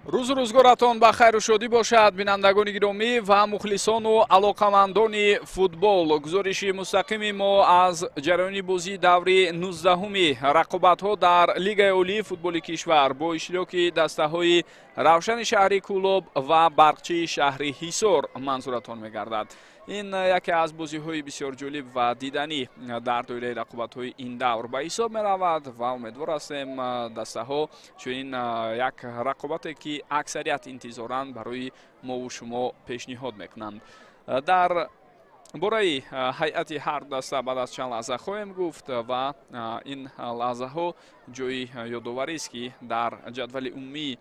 Рӯзу рӯзгоратон ба хайру шодӣ бошад, бинандагони гиромӣ ва мухлисону алоқамандони футбол. Гузориши мустақими мо аз ҷараёни бозии даври 19-уми рақобатҳо дар Лигаи олии футболи кишвар бо иштироки дастаҳои Равшани шаҳри Кӯлоб ва Барқчии шаҳри Ҳисор манзуратон мегардад. Ин яке аз бозиҳои бисёр ҷолиб ва диданӣ дар доираи рақобатҳои ин давр ба ҳисоб меравад ва умедвор ҳастем, дастаҳо чунин як рақобате, ки аксарият интизоранд, барои мову шумо пешниҳод мекунанд. Дар бораи ҳайати ҳар даста баъд аз чанд лаҳза хоҳем гуфт ва ин лаҳзаҳо ҷои ёдоварист, ки дар ҷадвали умумии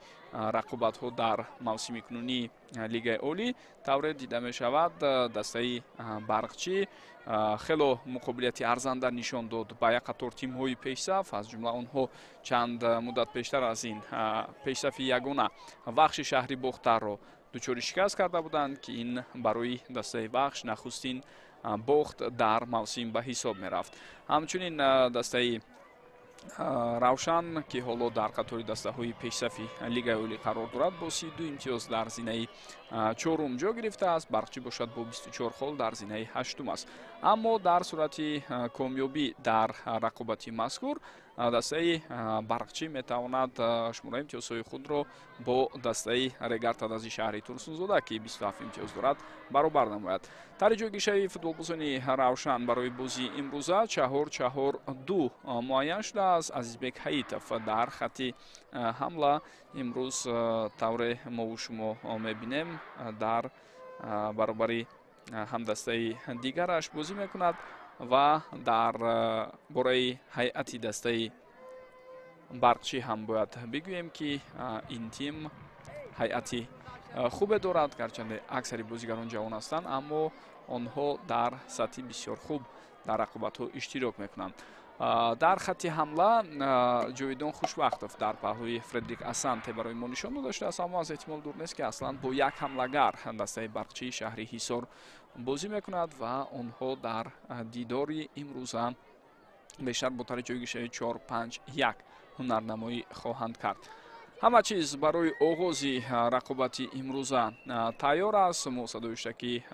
рақобатҳо дар мавсими кунунии Лигаи олӣ тавре дида мешавад, дастаи Барқчӣ хело муқобилияти арзанда нишон дод ба як қатор тимҳои пешсаф. Аз ҷумла онҳо чанд муддат пештар аз ин пешсафи ягона Вахши шаҳри Бохтарро дучори шикаст карда буданд, ки ин барои дастаи Вахш нахустин бохт дар мавсим ба ҳисоб мерафт. Ҳамчунин дастаи Равшан, ки ҳоло дар қатори дастаҳои пешсафи Лигаи олӣ қарор дорад, бо 32 имтиёз дар зинаи чорум ҷо гирифтааст. Барқчӣ бошад, бо 24 хол дар зинаи ҳаштум аст. Аммо дар сурати комёбӣ дар рақобати мазкур дастаи Барқчӣ метавонад шумораи имтиёзҳои худро бо дастаи Регар-ТадАЗи шаҳри Турсунзода, ки 27 имтиёз дорад, баробар намояд. Тарзи ҷойгиршавии футболбозони Равшан барои бозии имрӯза 4-4-2 муайян шудааст. Азизбек Ҳаитов дар хатти ҳамла имрӯз, тавре мову шумо мебинем, дар баробари ҳамдастаи дигараш бозӣ мекунад. Ва дар бораи ҳайати дастаи Барқчӣ ҳам бояд бигӯем, ки ин тим ҳайати хубе дорад. Гарчанде аксари бозигарон ҷавон ҳастанд, аммо онҳо дар сатҳи бисёр хуб дар рақобатҳо иштирок мекунанд. Дар хатти ҳамла Ҷовидон Хушвақтов дар паҳлӯи Фредерик Асанте барои мо нишон дода шудааст, аммо аз эҳтимол дур нест, ки аслан бо як ҳамлагар дастаи Барқчии шаҳри Ҳисор бозӣ мекунад ва онҳо дар дидори имрӯза бештар бо тарзи ҷойгиршавии 4-5-1 ҳунарнамоӣ хоҳанд кард. Ҳама чиз барои оғози рақобати имрӯза тайёр аст. Мо садои ки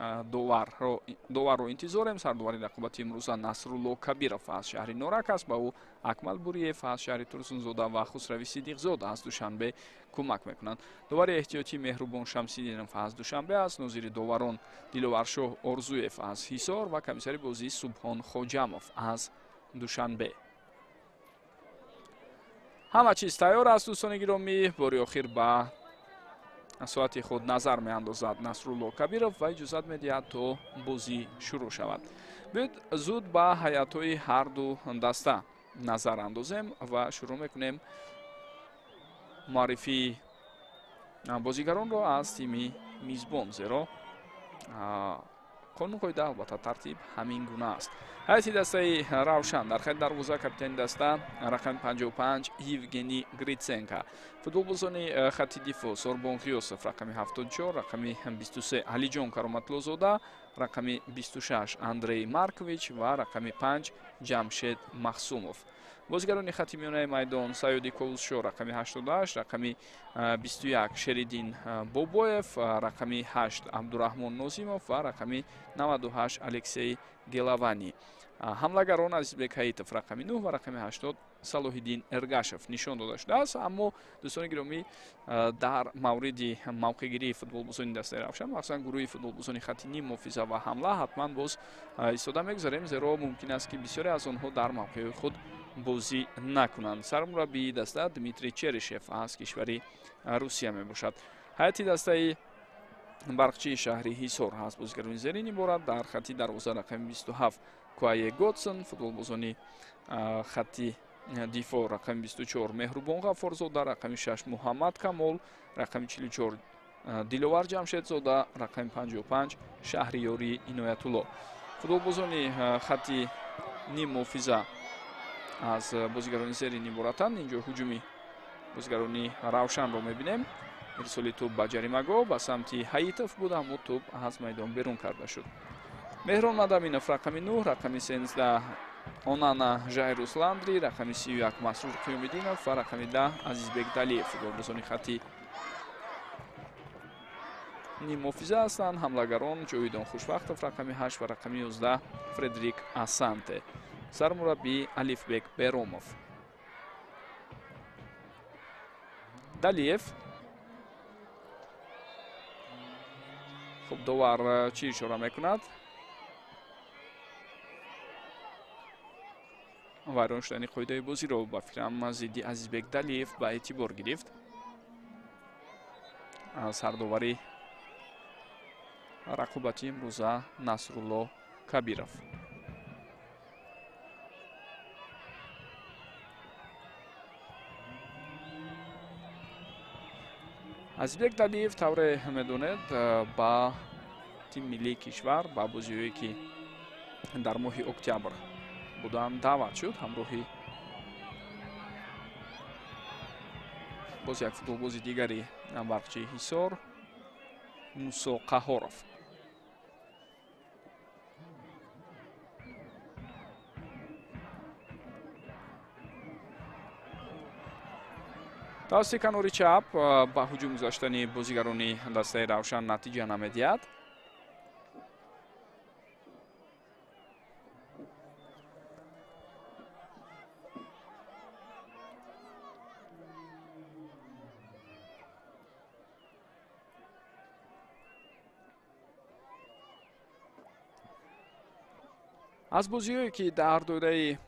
доварро интизорем. Сардовари рақобати имрӯза Насрулло Кабиров аз шаҳри Норак аст. Ба ӯ Акмал Буриев аз шаҳри Турсунзода ва Хусрави Сидиқзода аз Душанбе кӯмак мекунанд. Довари эҳтиётӣ Меҳрубон Шамсиддинов аз Душанбе аст. Нозири доварон Диловаршоҳ Орзуев аз Ҳисор ва комиссари бозӣ Субҳон Хоҷамов аз Душанбе. Ҳама чиз тайёр аст, дӯстони гиромӣ. Бори охир ба соати худ назар меандозад Насрулло Кабиров ва иҷозат медиҳад, то бозӣ шурӯъ шавад. Биёед, зуд ба ҳайатҳои ҳарду даста назар андозем ва шурӯъ мекунем муаррифии бозигаронро аз тими мизбон, зеро қонун, қоида, албатта, тартиб ҳамин гуна аст. Ҳайати дастаи Равшан: дар хати дарвоза капитани даста, рақами 55, Евгений Гритсенко. Футболбозони хати дифоъ: Сорбон Ғиёсов, рақами 74, рақами 23 Алиҷон Кароматлозода, рақами 26 Андрей Маркович ва рақами 5 Ҷамшед Махсумов. Бозигарони хати миёнаи майдон: Саёди Ковусшо, рақами 88, рақами 21 Шериддин Бобоев, рақами 8 Абдураҳмон Нозимов ва рақами 98 Алексей Гелавани. Ҳамлагарон: Азизбек Ҳаитов, рақами 9, ва рақами 80 Салоҳиддин Эргашев нишон дода шудааст. Аммо, дӯстони гиромӣ, дар мавриди мавқеъгирии футболбозони дастаи Равшан, махсусан гурӯҳи футболбозони хати ним муҳофиза ва ҳамла, ҳатман боз истода мегузарем, зеро мумкин аст, ки бисёре аз онҳо дар мавқеъҳои худ бозӣ накунанд. Сармураббии даста Дмитрий Черишев аз кишвари Русия мебошад. Ҳайати дастаи Барқчии шаҳри Ҳисор аз бозигарони зерин иборат: дар хати дарвоза рақами 27 Куае Готсон, футболбозони хати дифоъ: рақами 24 Меҳрубон Ғаффорзода, рақами 6 Муҳаммад Камол, рақами 44 Диловар Ҷамшедзода, рақами 55 Шаҳриёри Иноятулло. Футболбозони хати ним муҳофиза аз бозигарони зерин иборатанд. Инҷо ҳуҷуми бозигарони Равшанро мебинем. Ирсоли тӯб ба ҷаримагоҳ ба самти Ҳаитов буд, аммо тӯб аз майдон берун карда шуд. Меҳрон Мадаминов, рақами 9, рақами 13 Онана Жайрус Ландри, рақами 31 Масрур Қиёмиддинов ва рақами 10 Азизбек Далиев футболбозони хати ниммуҳофиза ҳастанд. Ҳамлагарон Ҷовидон Хушвақтов рақами 8 ва рақами 11 Фредерик Асанте. Сармураббӣ Алифбек Беромов. Далиев. Хуб, довар чӣ ишора мекунад? Вайрон шудани қоидаи бозиро ба фикрам зидди Азизбек Далиев ба эътибор гирифт. Сардовари рақобати имрӯза Насрулло Кабиров. Азизбек Далиев, тавре медонед, ба тими миллии кишвар ба бозиҳое ки дар моҳи октябр буданд даъват шуд, ҳамроҳи боз як футболбози дигари Барқчии Ҳисор Мусо Қаҳоров. Тавассути канори чап ба ҳуҷум гузаштани бозигарони дастаи Равшан натиҷа намедиҳад. Аз бозиҳое ки дар доираи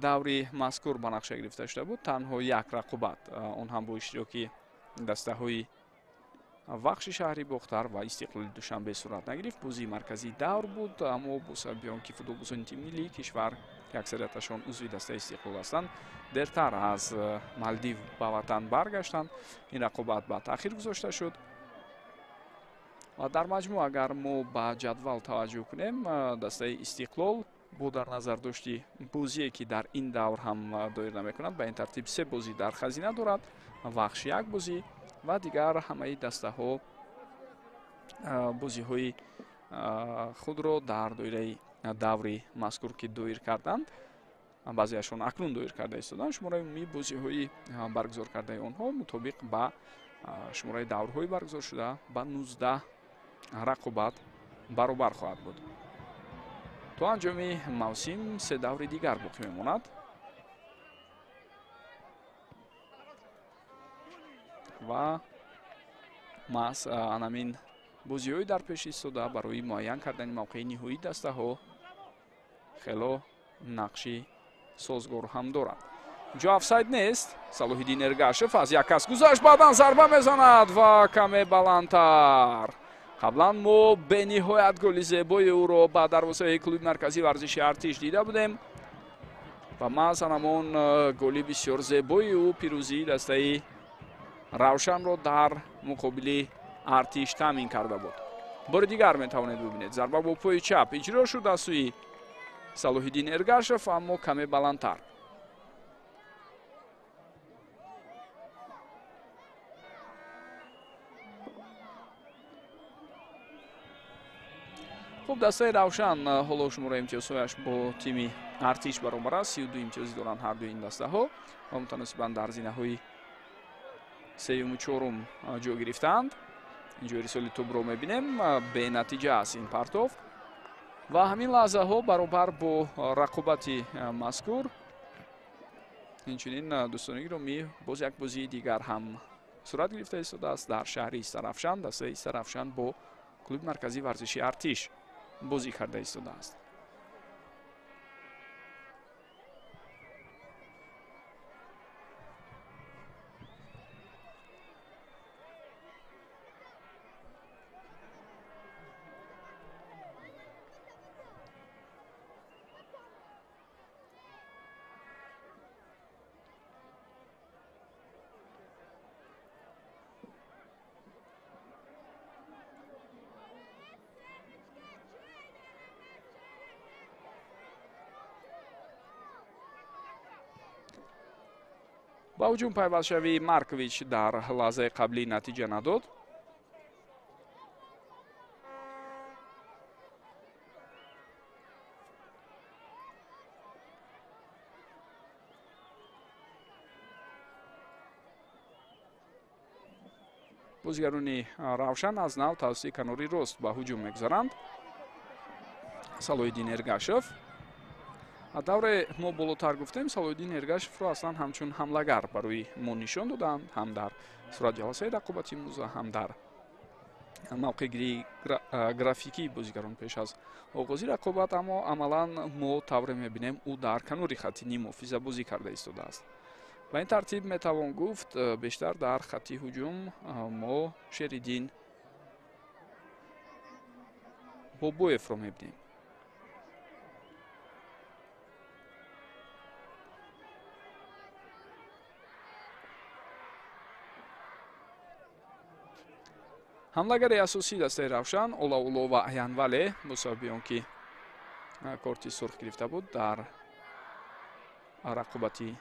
даври мазкур ба нақша гирифта шуда буд, танҳо як рақобат, он ҳам бо иштироки дастаҳои Вахши шаҳри Бохтар ва Истиқлоли Душанбе сурат нагирифт. Бозии марказии давр буд, аммо бо сабаби он ки футболбозони тими миллии кишвар ки аксарияташон узви дастаи Истиқлол ҳастанд, дертар аз Малдив ба ватан баргаштанд, ин рақобат ба таъхир гузошта шуд. Ва дар маҷмӯъ агар мо ба ҷадвал таваҷҷӯҳ кунем, дастаи Истиқлол бо дар назар дошти бозие ки дар ин давр ҳам доир намекунад, ба ин тартиб 3 бозӣ дар хазина дорад, Вахш 1 бозӣ ва дигар ҳамаи дастаҳо бозиҳои худро дар доираи даври мазкур ки доир карданд, баъзеашон акнун доир карда истоданд, шумораи умумии бозиҳои баргузор кардаи онҳо мутобиқ ба шумораи даврҳои баргузор шуда ба 19 рақобат баробар хоҳад буд. То анҷоми мавсим 3 даври дигар боқӣ мемонад ва маҳз анамин бозиҳои дар пеш истода барои муайян кардани мавқеи ниҳоии дастаҳо хело нақши созгор ҳам дорад. Ҷо офсайд нест. Салоҳиддин Эргашев аз як кас гузашт, баъдан зарба мезанад ва каме баландтар. Қаблан мо бениҳоят голи зебои ӯро ба дарвозаи клуби марказии варзиши Артиш дида будем ва маҳз ҳамон голи бисёр зебои ӯ пирӯзии дастаи Равшанро дар муқобили Артиш таъмин карда буд. Бори дигар метавонед бибинед, зарба бо пои чап иҷро шуд аз сӯи Салоҳиддин Эргашев, аммо каме баландтар. Хуб, дастаи Равшан ҳоло шумораи имтиёзҳояш бо тими Артиш баробар аст. 32 имтиёзӣ доранд ҳар дуи ин дастаҳо ва мутаносибан дар зинаҳои сеюму чорум ҷой гирифтаанд. Инҷо ирсоли тӯбро мебинем, бенатиҷа аст ин партов ва ҳамин лаҳзаҳо баробар бо рақобати мазкур инчунин дӯстони гиромӣ боз як бозии дигар ҳам сурат гирифта истодааст дар шаҳри Истарафшан. Дастаи Истарафшан бо клуби марказии варзиши Артиш бозӣ карда истодааст. Ба ҳуҷум пайвастшавии Маркович дар лаҳзаи қаблӣ натиҷа надод. Бозигарони Равшан аз нав тавассути канори рост ба ҳуҷум мегузаранд. Салоҳиддин Эргашев. Давре мо болотар гуфтем, Салоҳиддин Эргашевро аслан ҳамчун ҳамлагар барои мо нишон доданд, ҳам дар суратҷаласаи рақобати имрӯза, ҳам дар мавқеъгирии графикии бозигарон пеш аз оғози рақобат, аммо амалан мо тавре мебинем, ӯ дар канори хатти ниммуҳофиза бозӣ карда истодааст. Ба ин тартиб метавон гуфт, бештар дар хатти ҳуҷум мо Шериддин Бобоевро мебинем. Ҳамлагари асосии дастаи Равшан Олаулова Аянвале бо сабаби он ки корти сурх гирифта буд дар рақобати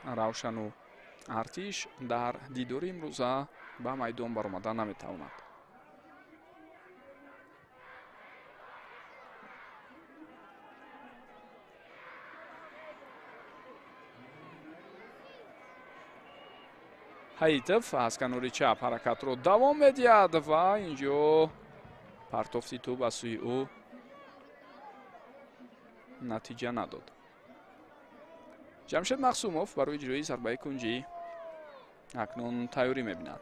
Равшану Артиш, дар дидори имрӯза ба майдон баромада наметавонад. Ҳаитов аз канори чап ҳаракатро давом медиҳад ва инҷо партофти тӯб аз сӯи ӯ натиҷа надод. Ҷамшед Мақсумов барои иҷрои зарбаи кунҷӣ акнун тайёрӣ мебинад.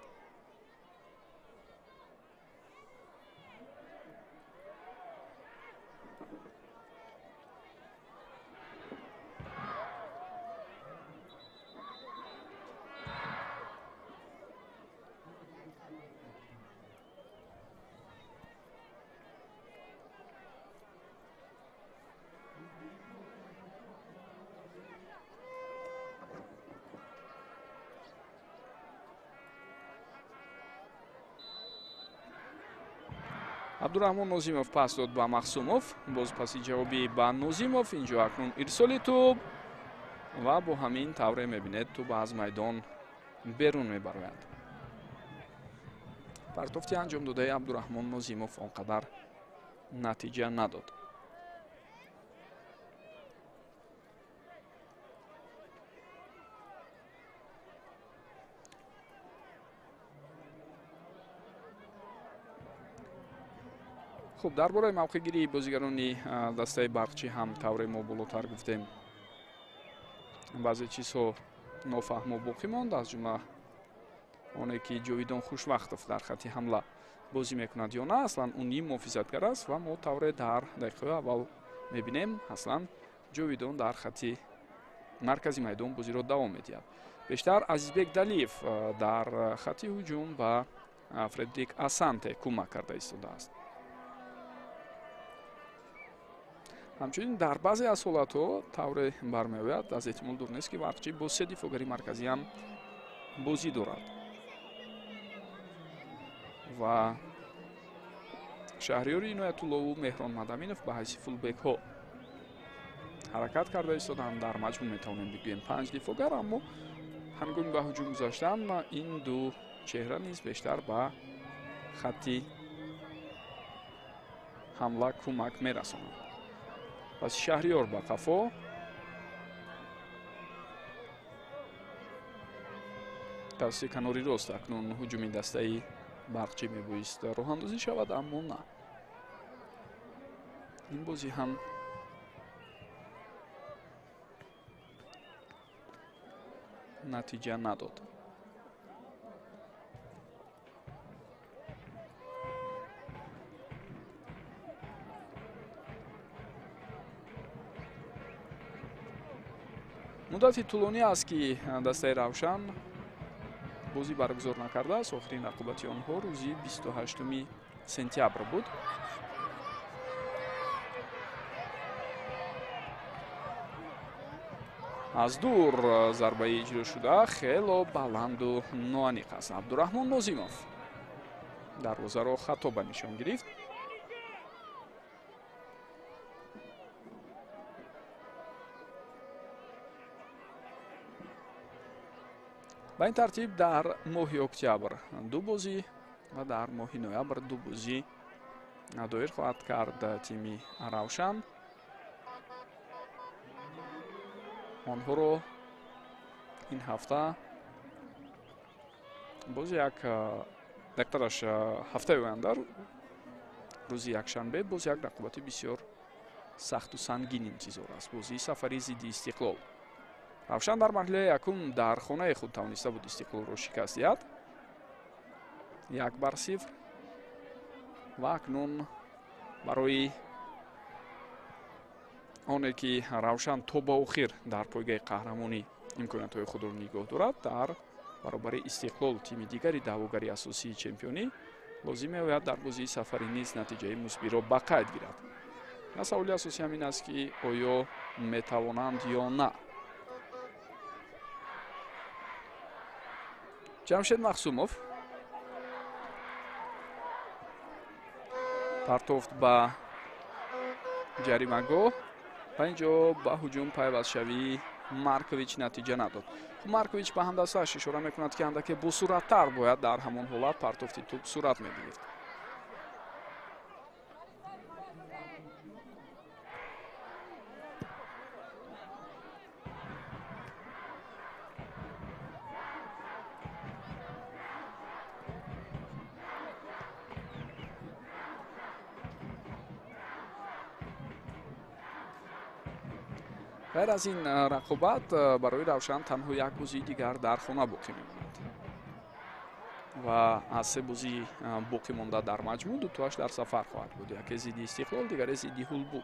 Абдураҳмон Нозимов пас дод ба Мақсумов, боз паси ҷавобӣ ба Нозимов. Инҷо акнун ирсоли тӯб ва бо ҳамин тавре мебинед, тӯб аз майдон берун мебарояд. Партофти анҷом додаи Абдураҳмон Нозимов он қадар натиҷа надод. Хуб, дар бораи мавқеъгирии бозигарони дастаи Барқчӣ ҳам тавре мо болотар гуфтем, баъзе чизҳо нофаҳмо боқӣ монд, аз ҷумла оне ки Ҷовидон Хушвақтов дар хатти ҳамла бозӣ мекунад ё на. Аслан ӯ ним муҳофизатгар аст ва мо тавре дар дақиқаҳои аввал мебинем, аслан Ҷовидон дар хатти маркази майдон бозиро давом медиҳад. Бештар Азизбек Далиев дар хатти ҳуҷум ба Фредерик Асанте кӯмак карда истодааст. Ҳамчунин дар баъзе аз ҳолатҳо тавре бармеояд, аз эҳтимол дур нест, ки Барқчӣ бо се дифоъгари марказӣ ҳам бозӣ дорад ва Шаҳриёри Иноятуллову Меҳрон Мадаминов ба ҳайси фулбекҳо ҳаракат карда истоданд. Дар маҷмӯъ метавонем бигӯем 5 дифоъгар, аммо ҳангоми ба ҳуҷум гузаштан ин ду чеҳра низ бештар ба хатти ҳамла кӯмак мерасонанд. Пас Шаҳриёр ба қафо, тавассути канори рост акнун ҳуҷуми дастаи Барқчӣ мебоист роҳандозӣ шавад, аммо на. Ин бозӣ ҳам натиҷа надод. Муддати тӯлонӣ аст, ки дастаи Равшан бозӣ баргузор накардааст. Охирин рақобати онҳо рӯзи 28 сентябр буд. Аз дур зарбаи иҷро шуда хело баланду ноаниқ аст. Абдураҳмон Нозимов дарвозаро хато ба нишон гирифт. Ба ин тартиб дар моҳи октябр ду бозӣ ва дар моҳи ноябр ду бозӣ доир хоҳад кард тими Равшан. Онҳоро ин ҳафта Боз як дақтараш ҳафтаи оянда, рӯзи якшанбе, боз як рақобати бисёр сахту сангин интизор аст. Бозии сафари зидди Истиқлол. Равшан дар марҳилаи якум дар хонаи худ тавониста буд Истиқлолро шикаст диҳад 1-0 ва акнун барои оне ки Равшан то ба охир дар пойгаи қаҳрамонӣ имкониятҳои худро нигоҳ дорад, дар баробари Истиқлол, тими дигари даъвогари асосии чемпионӣ, лозим меояд дар бозии сафарӣ низ натиҷаи мусбиро ба қайд гирад. Ва саволи асосӣ ҳамин аст, ки оё метавонанд ё на. Ҷамшед Махсумов партофт ба ҷаримагоҳ ва инҷо ба ҳуҷум пайвастшавии Маркович натиҷа надод. Маркович ба ҳамдастааш ишора мекунад, ки андаке босуръаттар бояд дар ҳамон ҳолат партофти тӯб сурат мегирифт. Ғайр аз ин рақобат барои Равшан танҳо як бозии дигар дар хона боқӣ мемонад ва аз се бозии боқӣ монда дар маҷмӯъ дутоаш дар сафар хоҳад буд: яке зидди Истиқлол, дигаре зидди Ҳулбук.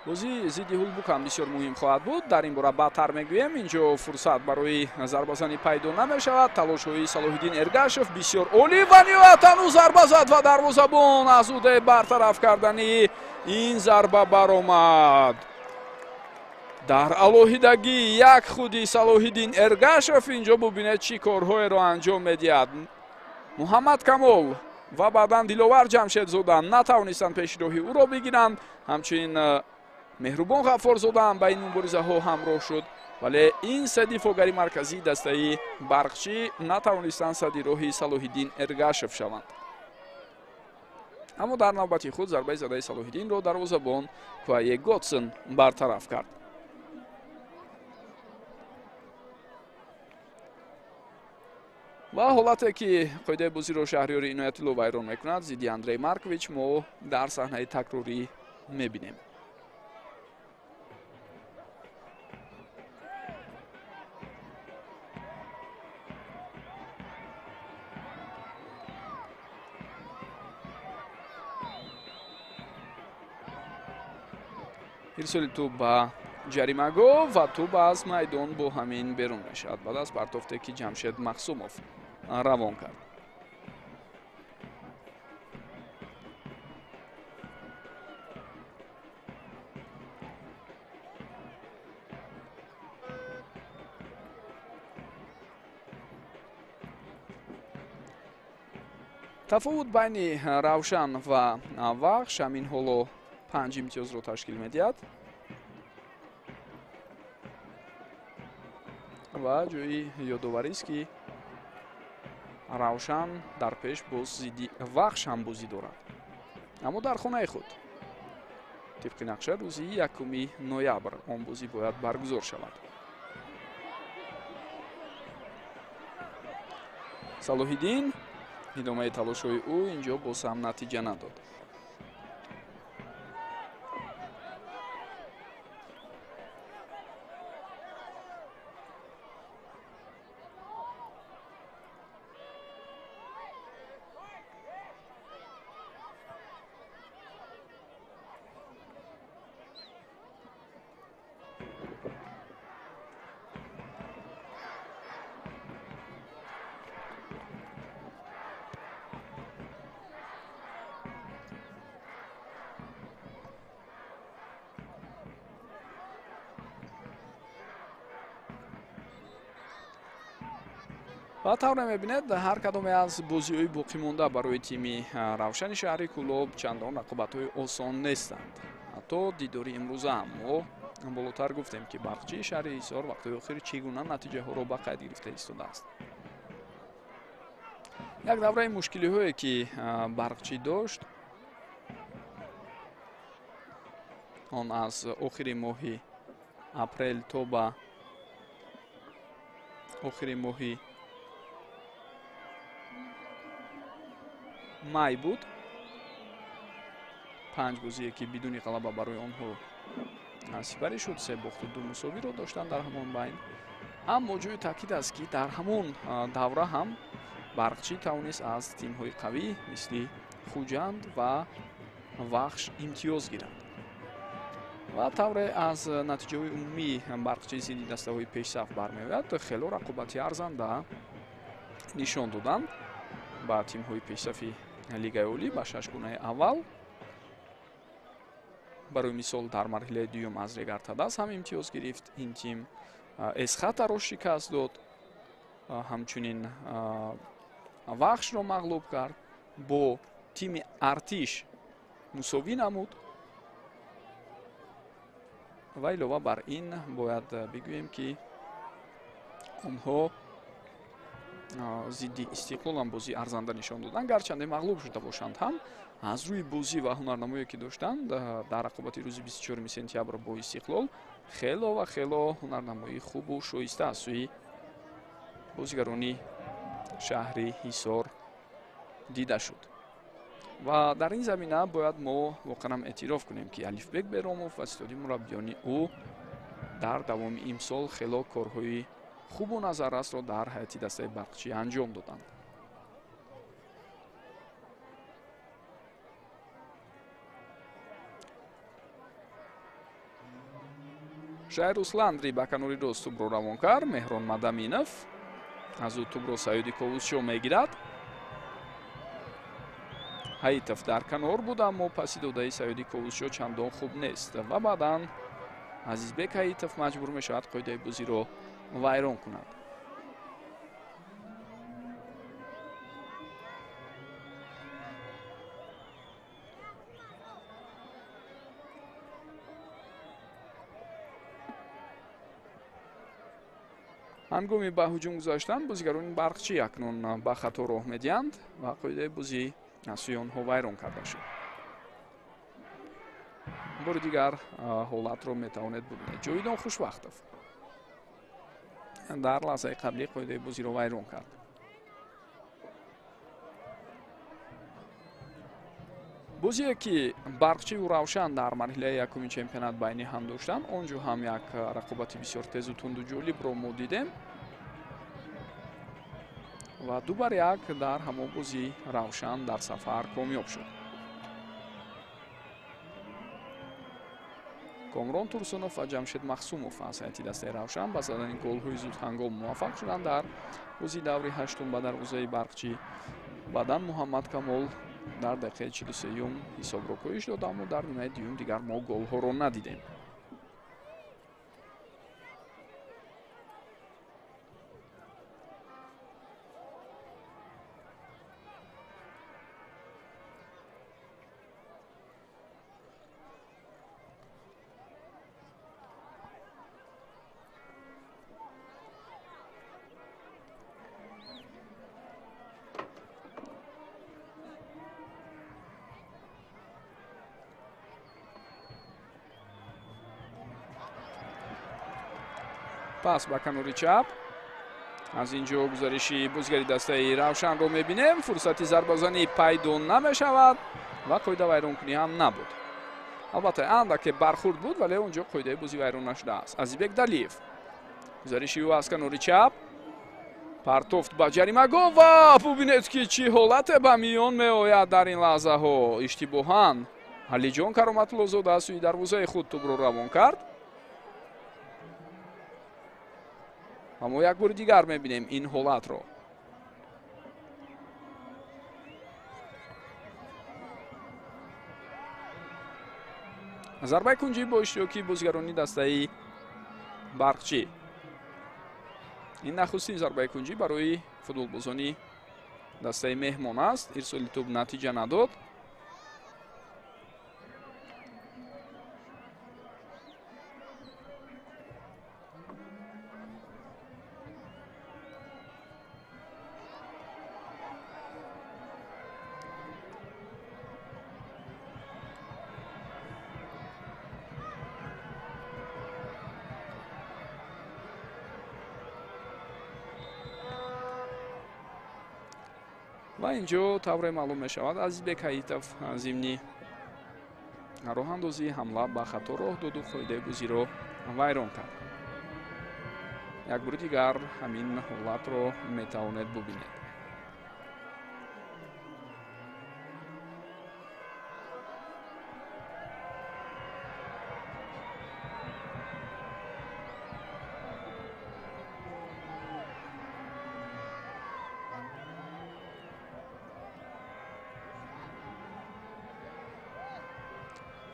Бозии зидди Ҳулбук ҳам бисёр муҳим хоҳад буд. Дар ин бора баъдтар мегӯем. Инҷо фурсат барои зарбазанӣ пайдо намешавад. Талошҳои Салоҳиддин Эргашев бисёр олӣ ва ниҳоят ҳанӯз зарба зад ва дарвозабон аз ӯдаи бартараф кардани ин зарба баромад. Дар алоҳидагӣ як худи Салоҳиддин Эргашев инҷо бубинед чӣ корҳоеро анҷом медиҳад. Муҳаммад Камол ва баъдан Диловар Ҷамшедзода натавонистанд пеши роҳи ӯро бигиранд. Ҳамчунин Меҳрубон Ғаффорзода ҳам ба ин муборизаҳо ҳамроҳ шуд, вале ин се дифоъгари марказии дастаи Барқчӣ натавонистанд сади роҳи Салоҳиддин Эргашев шаванд. Аммо дар навбати худ зарбаи задаи Салоҳиддинро дарвозабон Куае Готсен бартараф кард. Ва ҳолате ки қоидаи бозиро Шаҳриёри Иноятулло вайрон мекунад зидди Андрей Маркович мо дар саҳнаи такрорӣ мебинем. Ирсоли тӯб ба ҷаримагоҳ ва тӯб аз майдон бо ҳамин берун мешавад баъд аз партофте ки Ҷамшед Махсумов равон кард. Тафовут байни Равшан ва Вахш ҳамин ҳоло 5 имтиёзро ташкил медиҳад ва ҷои ёдоварист, ки Равшан дар пеш боз зидди Вахш ҳам бозӣ дорад, аммо дар хонаи худ. Тибқи нақша рӯзи 1 ноябр он бозӣ бояд баргузор шавад. Салоҳиддин идомаи талошҳои ӯ инҷо боз ҳам натиҷа надод. Ва тавре мебинед, ҳар кадоме аз бозиҳои боқимонда барои тими Равшани шаҳри Кӯлоб чандон рақобатҳои осон нестанд. Ҳатто дидори имрӯза ҳам мо болотар гуфтем, ки Барқчии шаҳри Ҳисор вақтҳои охир чӣ гуна натиҷаҳоро ба қайд гирифта истодааст. Як давраи мушкилиҳое ки Барқчӣ дошт, он аз охири моҳи апрел то ба охири моҳи май буд. 5 бозие ки бидуни ғалаба барои онҳо сипарӣ шуд, 3 бохту 2 мусовиро доштанд дар ҳамон байн. Аммо ҷои таъкид аст, ки дар ҳамон давра ҳам Барқчӣ тавонист аз тимҳои қавӣ мисли Хуҷанд ва Вахш имтиёз гирад. Ва тавре аз натиҷаҳои умумии Барқчӣ зидди дастаҳои пешсаф бармеояд, хело рақобати арзанда нишон доданд ба тимҳои пешсафи Лигаи Олӣ ба 6 гунаи аввал. Барои мисол, дар марҳилаи дуюм аз Регар-ТадАЗ ҳам имтиёз гирифт. Ин тим Эсхатаро шикаст дод, ҳамчунин Вахшро мағлуб кард, бо тими Артиш мусовӣ намуд. Ва илова бар ин бояд бигӯем, ки онҳо зидди Истиқлол ҳам бозии арзанда нишон доданд, гарчанде мағлуб шуда бошанд ҳам аз рӯи бозӣ ва ҳунарнамое ки доштанд дар рақобати рӯзи 24 сентябр бо Истиқлол хело ва хело ҳунарнамоии хубу шоиста аз сӯи бозигарони шаҳри Ҳисор дида шуд. Ва дар ин замина бояд мо воқеан ҳам эътироф кунем, ки Алифбек Беромов ва ситоди мураббиёни ӯ дар давоми имсол хело корҳои хубу назаррасро дар ҳайати дастаи Барқчӣ анҷом доданд. Шайр Усландри ба канори рост тӯбро равон кард. Меҳрон Мадаминов аз ӯ тӯбро Саёди Ковусшо мегирад. Ҳаитов дар канор буд, аммо паси додаи Саёди Ковусшо чандон хуб нест ва баъдан Азизбек Ҳаитов маҷбур мешавад қоидаи бозиро вайрон кунад. Ҳангоми ба ҳуҷум гузаштан бозигарони Барқчӣ акнун ба хато роҳ медиҳанд ва қоидаи бозӣ аз сӯи онҳо вайрон карда шуд. Бори дигар ҳолатро метавонед бубинед. Ҷовидон Хушвақтов дар лаҳзаи қаблӣ қоидаи бозиро вайрон кард. Бозие ки Барқчиву Равшан дар марҳилаи якуми чемпионат байни ҳам доштанд, он ҷо ҳам як рақобати бисёр тезу тунду ҷолибро мо дидем ва 2-1 дар ҳамон бозӣ Равшан дар сафар комёб шуд. Комрон Турсунов ва Ҷамшед Махсумов аз ҳайати дастаи Равшан ба задани голҳои зудҳангом муваффақ шуданд дар бозии даври ҳаштум ба дарвозаи Барқчӣ. Баъдан Муҳаммад Камол дар дақиқаи 43-юм ҳисобро коҳиш дод, аммо дар нимаи дуюм дигар мо голҳоро надидем. Пас ба канори чап. Аз ин ҷо гузариши бозигари дастаи Равшанро мебинем. Фурсати зарбазанӣ пайдо намешавад ва қоида вайронкунӣ ҳам набуд. Албатта андаке бархурд буд, вале он ҷо қоидаи бозӣ вайрон нашудааст. Азизбек Далиев. Гузариши ӯ аз канори чап. Партофт ба ҷаримагоҳ ва бубинед, ки чӣ ҳолате ба миён меояд дар ин лаҳзаҳо. Иштибоҳан Алиҷон Кароматуллозода аз сӯи дарвозаи худ тӯбро равон кард. Ва мо як бори дигар мебинем ин ҳолатро. Зарбаи кунҷӣ бо иштироки бозигарони дастаи Барқчӣ. Ин нахустин зарбаи кунҷӣ барои футболбозони дастаи меҳмон аст. Ирсоли тӯб натиҷа надод. Ва инҷо тавре маълум мешавад, Азизбек Ҳаитов зимни роҳандозии ҳамла ба хато роҳ доду қоидаи бозиро вайрон кард. Як бори дигар ҳамин ҳолатро метавонед бубинед.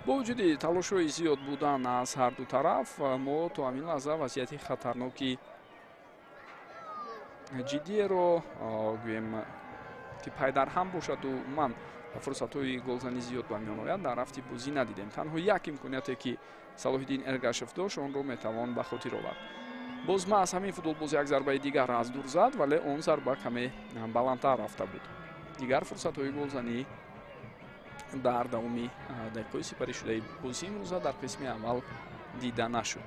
Бо вуҷуди талошҳои зиёд будан аз ҳарду тараф, мо то ҳамин лаҳза вазъияти хатарноки ҷиддиеро гӯем ки пайдарҳам бошаду умуман фурсатҳои голзанӣ зиёд ба миён ояд дар рафти бозӣ надидем. Танҳо як имконияте ки Салоҳиддин Эргашев дошт, онро метавон ба хотир овард. Боз маҳз ҳамин футболбоз як зарбаи дигар аз дур зад, вале он зарба каме баландтар рафта буд. Дигар фурсатҳои голзанӣ дар давоми дақиқаҳои сипаришудаи бозии имрӯза дар қисми аввал дида нашуд.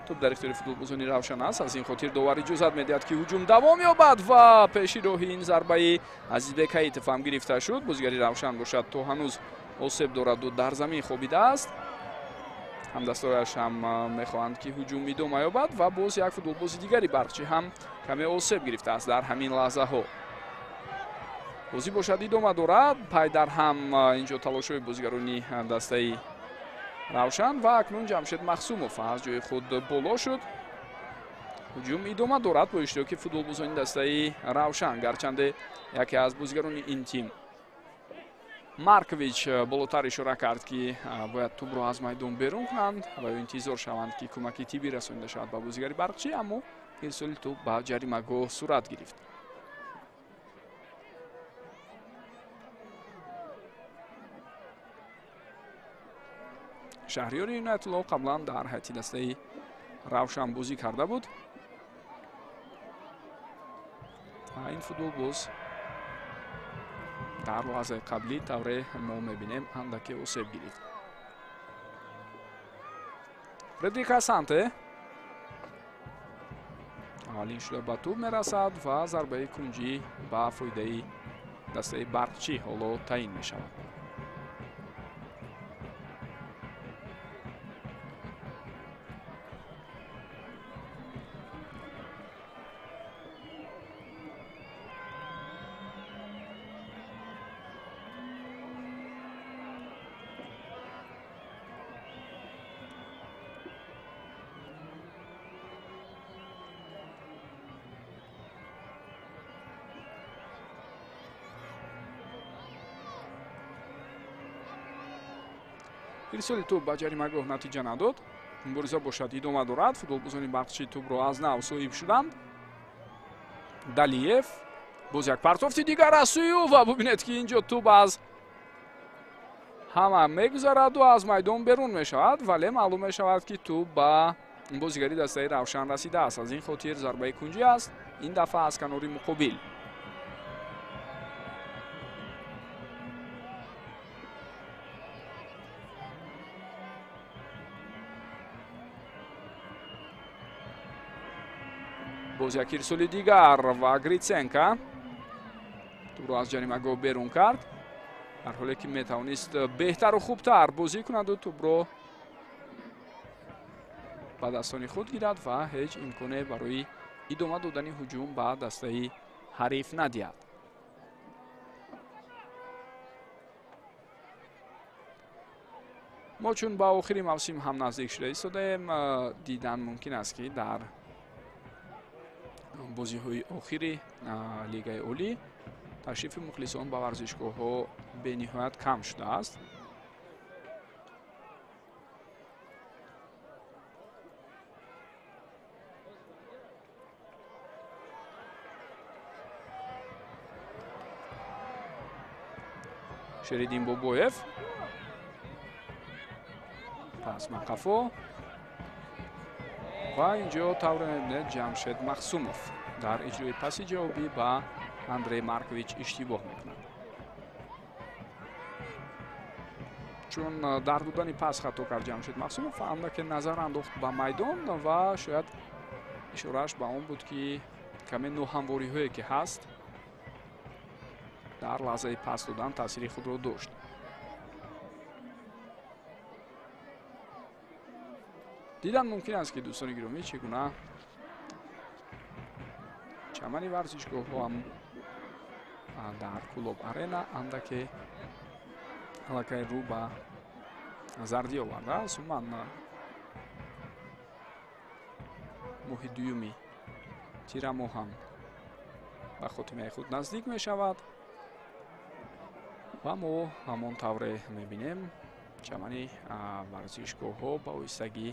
Тӯб дар ихтиёри футболбозони Равшан аст. Аз ин хотир довар иҷозат медиҳад, ки ҳуҷум давом ёбад ва пеши роҳи ин зарбаи Азизбек Ҳаитов ҳам гирифта шуд. Бозигари Равшан бошад то ҳанӯз осеб дораду дар замин хобидааст. Ҳамдастояш ҳам мехоҳанд, ки ҳуҷум идома ёбад ва боз як футболбози дигари Барқчӣ ҳам каме осеб гирифтааст дар ҳамин лаҳзаҳо. Бозӣ бошад идома дорад. Пайдар ҳам инҷо талошҳои бозигарони дастаи Равшан ва акнун Ҷамшед Махсумов аз ҷои худ боло шуд. Ҳуҷум идома дорад бо иштироки футболбозони дастаи Равшан, гарчанде яке аз бозигарони ин тим Маркович болотар ишора кард, ки бояд тӯбро аз майдон берун кунанд ва ё интизор шаванд, ки кӯмаки тиббӣ расонида шавад ба бозигари Барқчӣ, аммо ирсоли тӯб ба ҷаримагоҳ сурат гирифт. Шаҳриёри Иноятулло қаблан дар ҳайати дастаи Равшан бозӣ карда буд. Ин футболбоз дар лаҳзаи қаблӣ тавре мо мебинем андаке осеб гирифт. Фредерик Асанте аввалин шуда ба тӯб мерасад ва зарбаи кунҷӣ ба фоидаи дастаи Барқчӣ ҳоло таъин мешавад. Ирсоли тӯб ба ҷаримагоҳ натиҷа надод. Мубориза бошад идома дорад. Футболбозони Барқчӣ тӯбро аз нав соҳиб шуданд. Далиев боз як партофти дигар аз сӯи ӯ ва бубинед, ки инҷо тӯб аз ҳама мегузараду аз майдон берун мешавад, вале маълум мешавад, ки тӯб ба бозигари дастаи Равшан расидааст. Аз ин хотир зарбаи кунҷӣ аст, ин дафъа аз канори муқобил. Боз як ирсоли дигар ва Гриценко тӯбро аз ҷаримагоҳ берун кард, дар ҳоле ки метавонист беҳтару хубтар бозӣ кунаду тӯбро ба дастони худ гирад ва ҳеҷ имконе барои идома додани ҳуҷум ба дастаи ҳариф надиҳад. Мо чун ба охири мавсим ҳам наздик шуда истодаем, дидан мумкин аст, ки дар бозиҳои охири Лигаи Олӣ ташрифи мухлисон ба варзишгоҳҳо бениҳоят кам шудааст. Шериддин Бобоев пас мақафо ва инҷо тавре мебинед Ҷамшед Махсумов дар иҷрои паси ҷавобӣ ба Андрей Маркович иштибоҳ мекунад. Чун дар додани пас хато кард Ҷамшед Махсумов, андаке назар андохт ба майдон ва шояд ишорааш ба он буд, ки каме ноҳамвориҳое ки ҳаст дар лаҳзаи пас додан таъсири худро дошт. Дидан мумкин аст, ки дӯстони гиромӣ, чӣ гуна чамани варзишгоҳҳо ҳам дар Кӯлоб Арена андаке аллакай рӯ ба зардӣ овардааст. Умуман моҳи дуюми тирамоҳ ҳам ба хотимаи худ наздик мешавад ва мо ҳамон тавре мебинем, чамани варзишгоҳҳо ба оҳистагӣ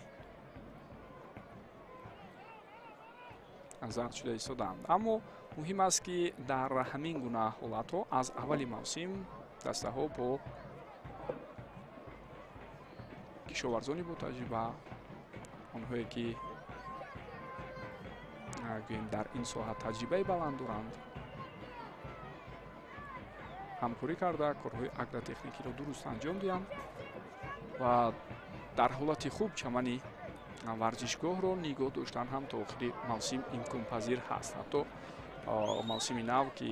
зард шуда истодаанд. Аммо муҳим аст, ки дар ҳамин гуна ҳолатҳо аз аввали мавсим дастаҳо бо кишоварзони ботаҷриба, онҳое ки гӯем дар ин соҳа таҷрибаи баланд доранд, ҳамкорӣ карда корҳои агротехникиро дуруст анҷом диҳанд ва дар ҳолати хуб чамани варзишгоҳро нигоҳ доштан ҳам то охири мавсим имконпазир ҳаст. Ҳатто мавсими нав, ки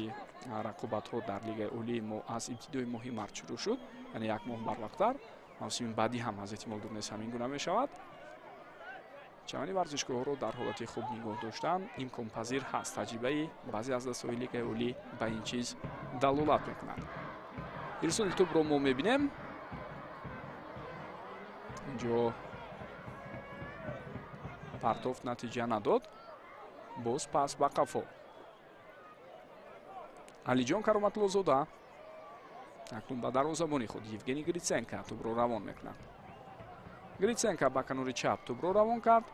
рақобатҳо дар Лигаи Олии мо аз ибтидои моҳи март шурӯъ шуд, яъне як моҳ барвақттар, мавсими баъдӣ ҳам аз эҳтимол дур нест ҳамин гуна мешавад. Чамани варзишгоҳро дар ҳолати хуб нигоҳ доштан имконпазир ҳаст. Таҷрибаи баъзе аз дастаҳои Лигаи Олӣ ба ин чиз далолат мекунад. Ирсоли тӯбро мо мебинем. Инҷо партофт натиҷа надод. Боз пас ба қафо. Алиҷон Кароматуллозода акнун ба дарвозабони худ Евгений Гриценко тӯбро равон мекунад. Гриценко ба канори чап тӯбро равон кард.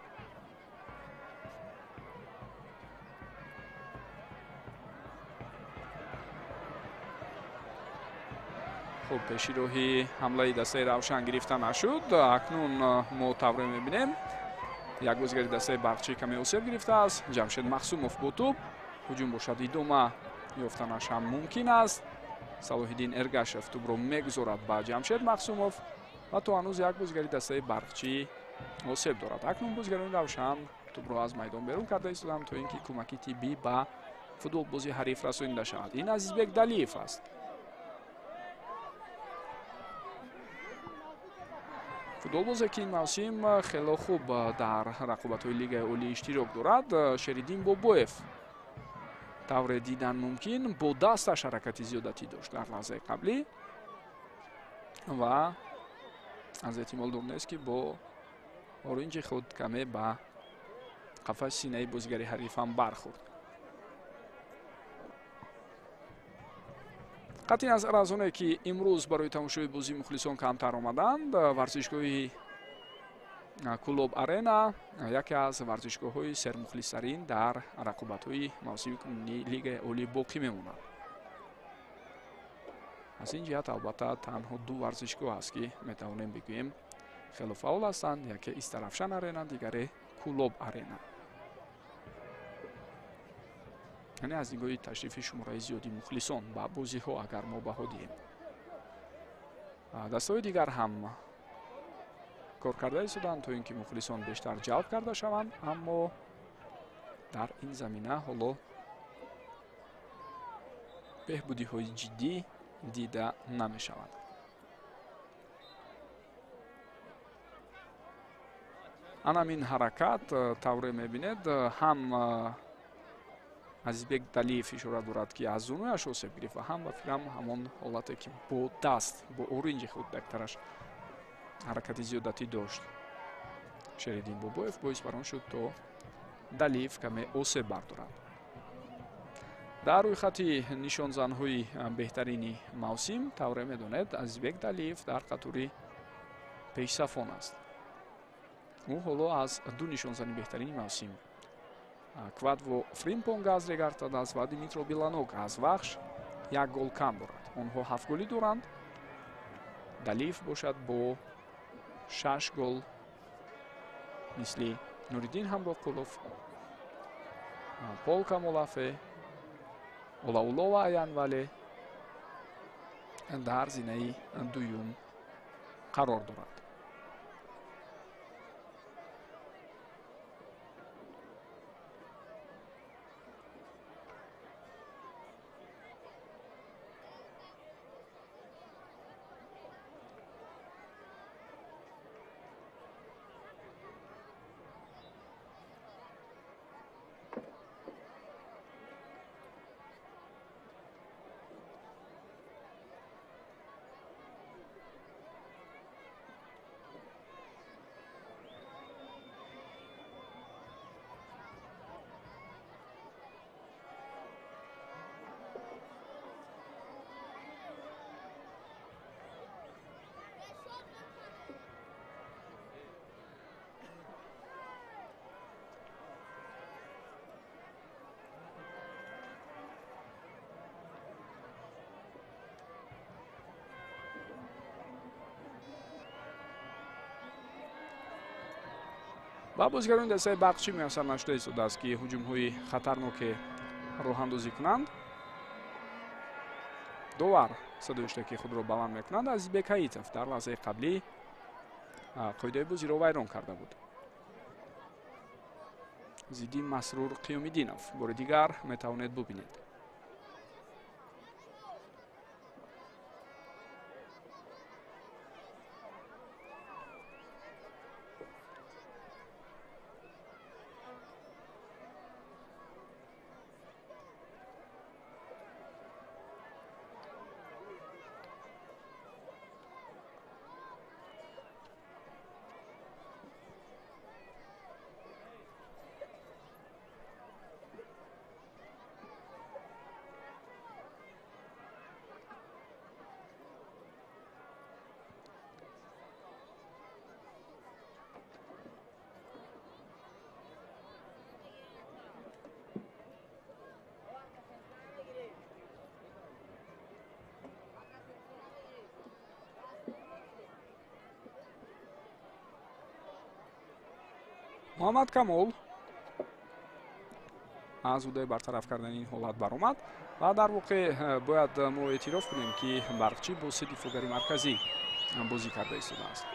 Хуб, пеши роҳи ҳамлаи дастаи Равшан гирифта нашуд. Акнун мо тавре мебинем, як бозигари дастаи Барқчӣ каме осеб гирифтааст. Ҷамшед Махсумов бо тӯб. Ҳуҷум бошад идома ёфтанаш ҳам мумкин аст. Салоҳиддин Эргашев тӯбро мегузорад ба Ҷамшед Махсумов ва то ҳанӯз як бозигари дастаи Барқчӣ осеб дорад. Акнун бозигарони Равшан тӯбро аз майдон берун карда истоданд, то ин ки кӯмаки тиббӣ ба футболбози ҳариф расонида шавад. Ин Азизбек Далиев аст. Футболбозе, ки ин мавсим хело хуб дар рақобатҳои Лигаи Олӣ иштирок дорад. Шериддин Бобоев тавре дидан мумкин бо дасташ ҳаракати зиёдатӣ дошт дар лаҳзаи қаблӣ ва аз эҳтимол дур нест, ки бо оринҷи худ каме ба қафаси синаи бозигари ҳариф ҳам бархӯрд. Қатъи назар аз оне, ки имрӯз барои тамошои бозии мухлисон камтар омаданд, варзишгоҳи Кӯлоб Арена яке аз варзишгоҳҳои сермухлистарин дар рақобатҳои мавсими кунунии Лигаи Олӣ боқӣ мемонад. Аз ин ҷиҳат албатта танҳо ду варзишгоҳ аст, ки метавонем бигӯем хело фаъол ҳастанд. Яке Истаравшан Арена, дигаре Кӯлоб Арена. Яъне аз нигоҳи ташрифи шумораи зиёди мухлисон ба бозиҳо агар мо баҳо диҳем. Дастаҳои дигар ҳам кор карда истоданд, то ин ки мухлисон бештар ҷалб карда шаванд, аммо дар ин замина ҳоло беҳбудиҳои ҷиддӣ дида намешавад. Анамин ҳаракат тавре мебинед, ҳам Азизбек Далиев ишора дорад, ки аз зунуяш осеб гирифт ва ҳам ба фикрам ҳамон ҳолате, ки бо даст, бо оринҷи худ яктараш ҳаракати зиёдатӣ дошт. Шериддин Бобоев боис бар он шуд, то Далиев каме осеб бардорад. Дар рӯйхати нишонзанҳои беҳтарини мавсим тавре медонед, Азизбек Далиев дар қатори пешсафон аст. Ӯ ҳоло аз ду нишонзани беҳтарини мавсим Квадво Фримпонг аз Регартадаз ва Димитро Биланок аз Вахш як гол кам дорад. Онҳо 7 голӣ доранд. Далиев бошад бо 6 гол мисли Нуриддин Ҳамроқулов, Пол Камолафе, Олаулова Аянвале дар зинаи дуюм Қарор дорад. Ва бозигарони дастаи Барқчӣ муяссар нашуда истодааст, ки ҳуҷумҳои хатарноке роҳандозӣ кунанд. Довар садои иштирокии худро баланд мекунад. Азизбек Ҳаитов дар лаҳзаи қаблӣ қоидаи бозиро вайрон карда буд. Зидди Масрур Қиёмиддинов бори дигар метавонед бубинед. Муҳаммад Камол аз ӯҳдаи бартараф кардани ин ҳолат баромад ва дар воқеъ бояд мо эътироф кунем, ки Барқчӣ бо се дифоъгари марказӣ бозӣ карда истодааст.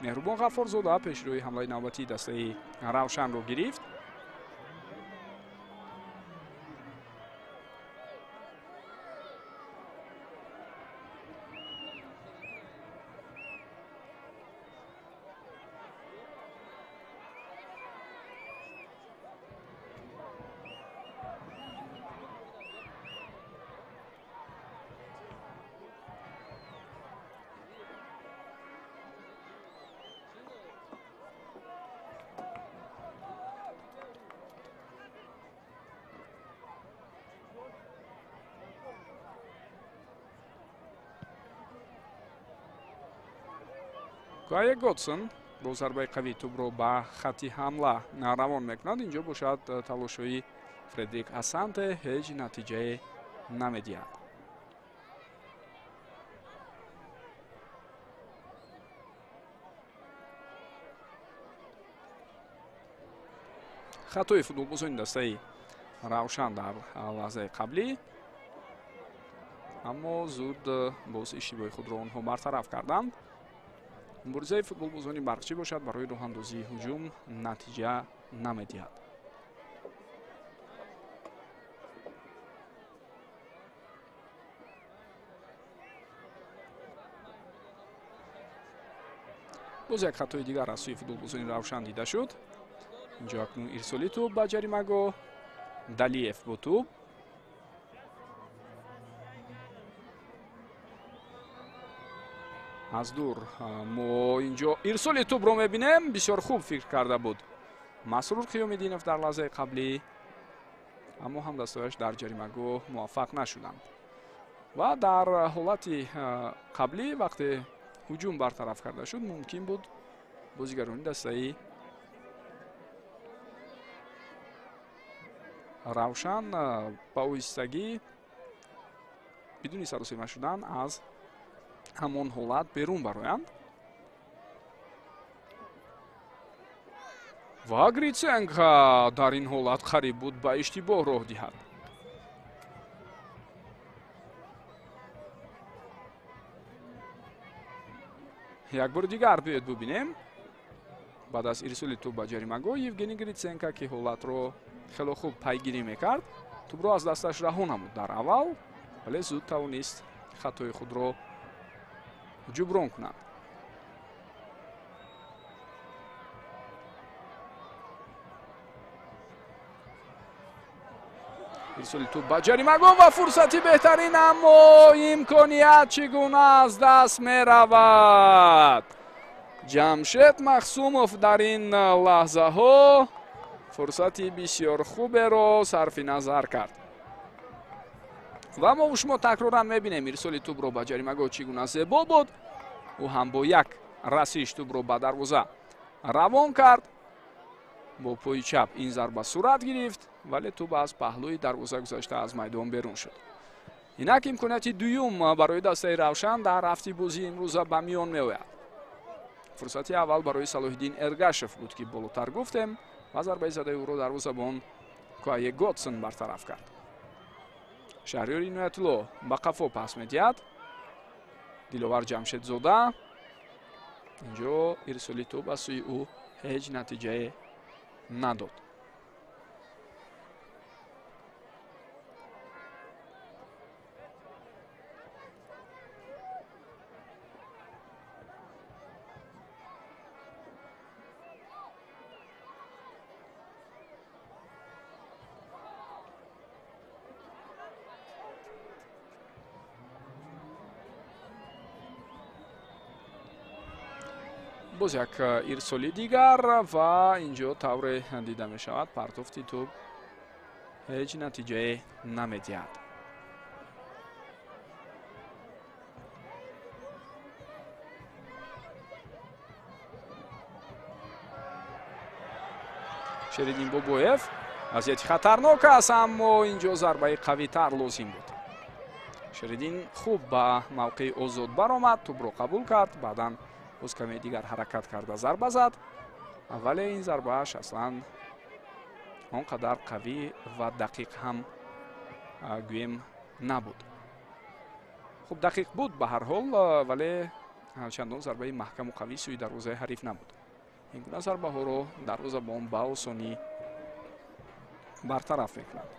Меҳрубон Ғаффорзода пешрӯи ҳамлаи навбатии дастаи Равшанро гирифт. Кае Готсон бо зарбаи қавии тӯбро ба хатти ҳамла равон мекунад. Инҷо бошад талошҳои Фредерик Асанте ҳеҷ натиҷае намедиҳад. Хатои футболбозони дастаи Равшан дар лаҳзаи қаблӣ, аммо зуд боз иштибоҳи худро онҳо бартараф карданд. Муборизаи футболбозони Барқчӣ бошад барои роҳандозии ҳуҷум натиҷа намедиҳад. Боз як хатои дигар аз сӯи футболбозони Равшан дида шуд. Инҷо акнун ирсоли тӯб ба ҷаримагоҳ. Далиев бо тӯб. Аз дур мо инҷо ирсоли тӯбро мебинем. Бисёр хуб фикр карда буд Масрур Қиёмиддинов дар лаҳзаи қаблӣ, аммо ҳамдастояш дар ҷаримагоҳ муваффақ нашуданд. Ва дар ҳолати қаблӣ вақте ҳуҷум бартараф карда шуд, мумкин буд бозигарони дастаи Равшан ба оҳистагӣ бидуни саросема шудан аз ҳамон ҳолат берун бароянд. Ва Гриценко дар ин ҳолат қариб буд ба иштибоҳ роҳ диҳад. Як бори дигар биёед бубинем. Баъд аз ирсоли тӯб ба ҷаримагоҳ Евгений Гриценко, ки ҳолатро хело хуб пайгирӣ мекард, тӯбро аз дасташ раҳо намуд дар аввал, вале зуд тавонист хатои худро ҷуброн кунад. Ирсоли тӯб ба ҷаримагоҳ ва фурсати беҳтарин, аммо имконият чӣ гуна аз даст меравад. Ҷамшед Махсумов дар ин лаҳзаҳо фурсати бисёр хуберо сарфи назар кард. Ва мо шумо такроран мебинем ирсоли тӯбро ба ҷаримагоҳ чӣ гуна зебо буд. Ӯ ҳам бо як расиш тӯбро ба дарвоза равон кард. Бо пои чап ин зарба сурат гирифт, вале тӯб аз паҳлӯи дарвоза гузашта аз майдон берун шуд. Инак имконияти дуюм барои дастаи Равшан дар рафти бозии имрӯза ба миён меояд. Фурсати аввал барои Салоҳиддин Эргашев буд, ки болотар гуфтем, ва зарбаи задаи ӯро дарвозабон Куае Готсон бартараф кард. Шаҳриёр Иноятулло ба қафо пас медиҳад. Диловар Ҷамшедзода. Инҷо ирсоли тӯб аз сӯи ӯ ҳеҷ натиҷае надод. Боз як ирсоли дигар ва инҷо тавре дида мешавад партофти тӯб ҳеҷ натиҷае намедиҳад. Шериддин Бобоев вазъияти хатарнок аст, аммо инҷо зарбаи қавитар лозим буд. Шериддин хуб ба мавқеи озод баромад, тӯбро қабул кард, баъдан боз каме дигар ҳаракат карда зарба зад, вале ин зарбааш аслан он қадар қавӣ ва дақиқ ҳам гӯем набуд. Хуб дақиқ буд ба ҳар ҳол, вале чандон зарбаи маҳкаму қавӣ сӯи дарвозаи ҳариф набуд. Ин гуна зарбаҳоро дарвозабон ба осонӣ бартараф мекунад.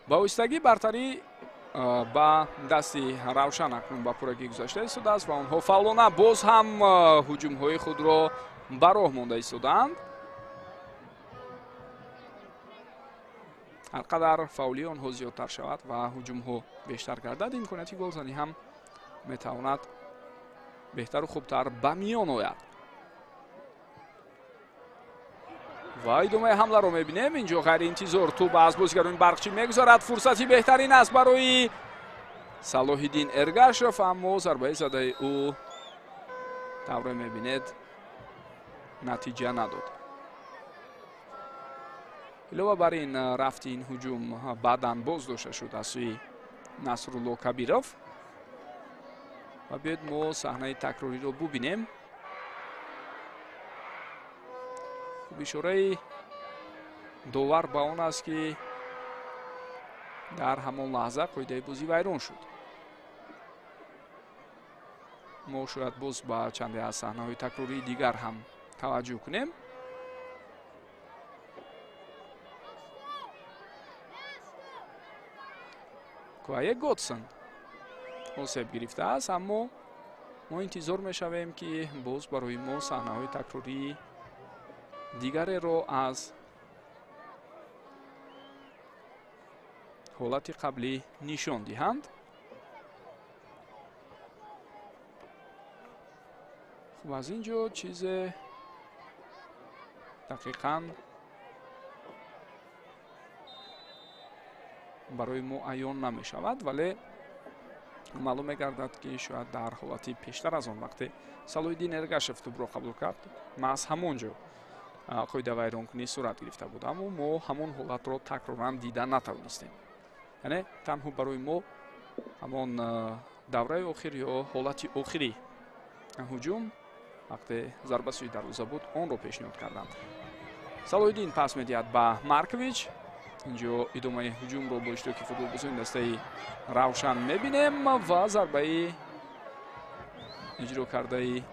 Ба оҳистагӣ бартарӣ ба дасти Равшан акнун ба пуррагӣ гузашта истодааст ва онҳо фаъолона боз ҳам ҳуҷумҳои худро ба роҳ монда истодаанд. Ҳар қадар фаъолии онҳо зиёдтар шавад ва ҳуҷумҳо бештар гардад, имконияти голзанӣ ҳам метавонад беҳтару хубтар ба миён ояд. Ва идомаи ҳамларо мебинем. Инҷо ғайриинтизор тӯб аз бозигарони Барқчӣ мегузарад. Фурсати беҳтарин аст барои Салоҳиддин Эргашев, аммо зарбаи задаи ӯ тавре мебинед натиҷа надод. Илова бар ин рафти ин ҳуҷум баъдан боз дошта шуд аз сӯи Насрулло Кабиров. Ва биёед мо саҳнаи такрориро бубинем. Ишораи довар ба он аст, ки дар ҳамон лаҳза қоидаи бозӣ вайрон шуд. Мо шояд боз ба чанде аз саҳнаҳои такрории дигар ҳам таваҷҷӯҳ кунем. Куае Готсон осеб гирифтааст, аммо мо интизор мешавем, ки боз барои мо саҳнаҳои такрории дигареро аз ҳолати қаблӣ нишон диҳанд. Хуб, аз ин ҷо чизе дақиқан барои мо аён намешавад, вале маълум мегардад, ки шояд дар ҳолати пештар аз он вақте Салоҳиддин Эргашев тӯбро қабул кард, маҳз ҳамон ҷо қоидавайронкунӣ сурат гирифта буд, аммо мо ҳамон ҳолатро такроран дида натавонистем. Яъне танҳо барои мо ҳамон давраи охир ё ҳолати охири ҳуҷум вақте зарба сӯи дарвоза буд, онро пешниҳод карданд. Салоҳиддин пас медиҳад ба Маркович. Инҷо идомаи ҳуҷумро бо иштироки футболбозони дастаи Равшан мебинем ва зарбаи иҷро кардаи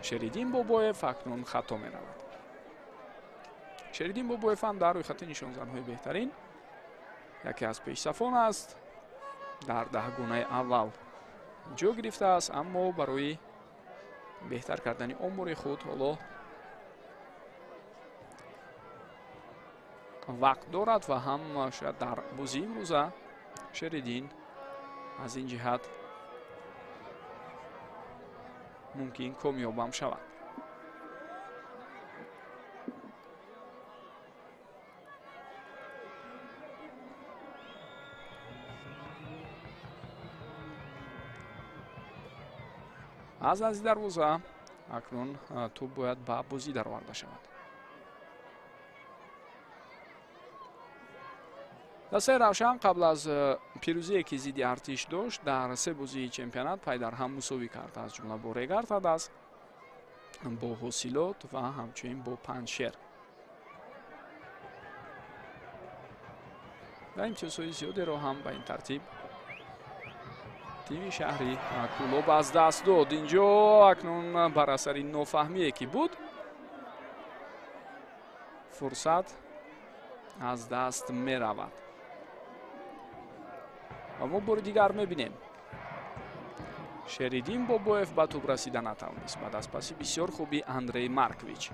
Шериддин Бобоев акнун хато меравад. Шериддин Бобоев ҳам дар рӯйхати нишонзанҳои беҳтарин яке аз пешсафон аст. Дар даҳгонаи аввал ҷо гирифтааст, аммо барои беҳтар кардани омори худ ҳоло вақт дорад ва ҳам шояд дар бозии имрӯза Шериддин аз ин ҷиҳат мумкин комёбам шавад. Аз назди дарвоза акнун тӯб бояд ба бозӣ дароварда шавад. Дастаи Равшан қабл аз пирӯзие ки зидди Артиш дошт, дар се бозии чемпионат пайдарҳам мусовӣ кард, аз ҷумла бо Регар Тадас, бо Ҳосилот ва ҳамчунин бо Панҷшер. Ва имтиёзҳои зиёдеро ҳам ба ин тартиб тими шаҳри Кӯлоб аз даст дод. Инҷо акнун бар асари нофаҳмие ки буд, фурсат аз даст меравад. Ва мо бори дигар мебинем, Шериддин Бобоев ба тӯб расида натавонист баъд аз паси бисёр хуби Андрей Маркович.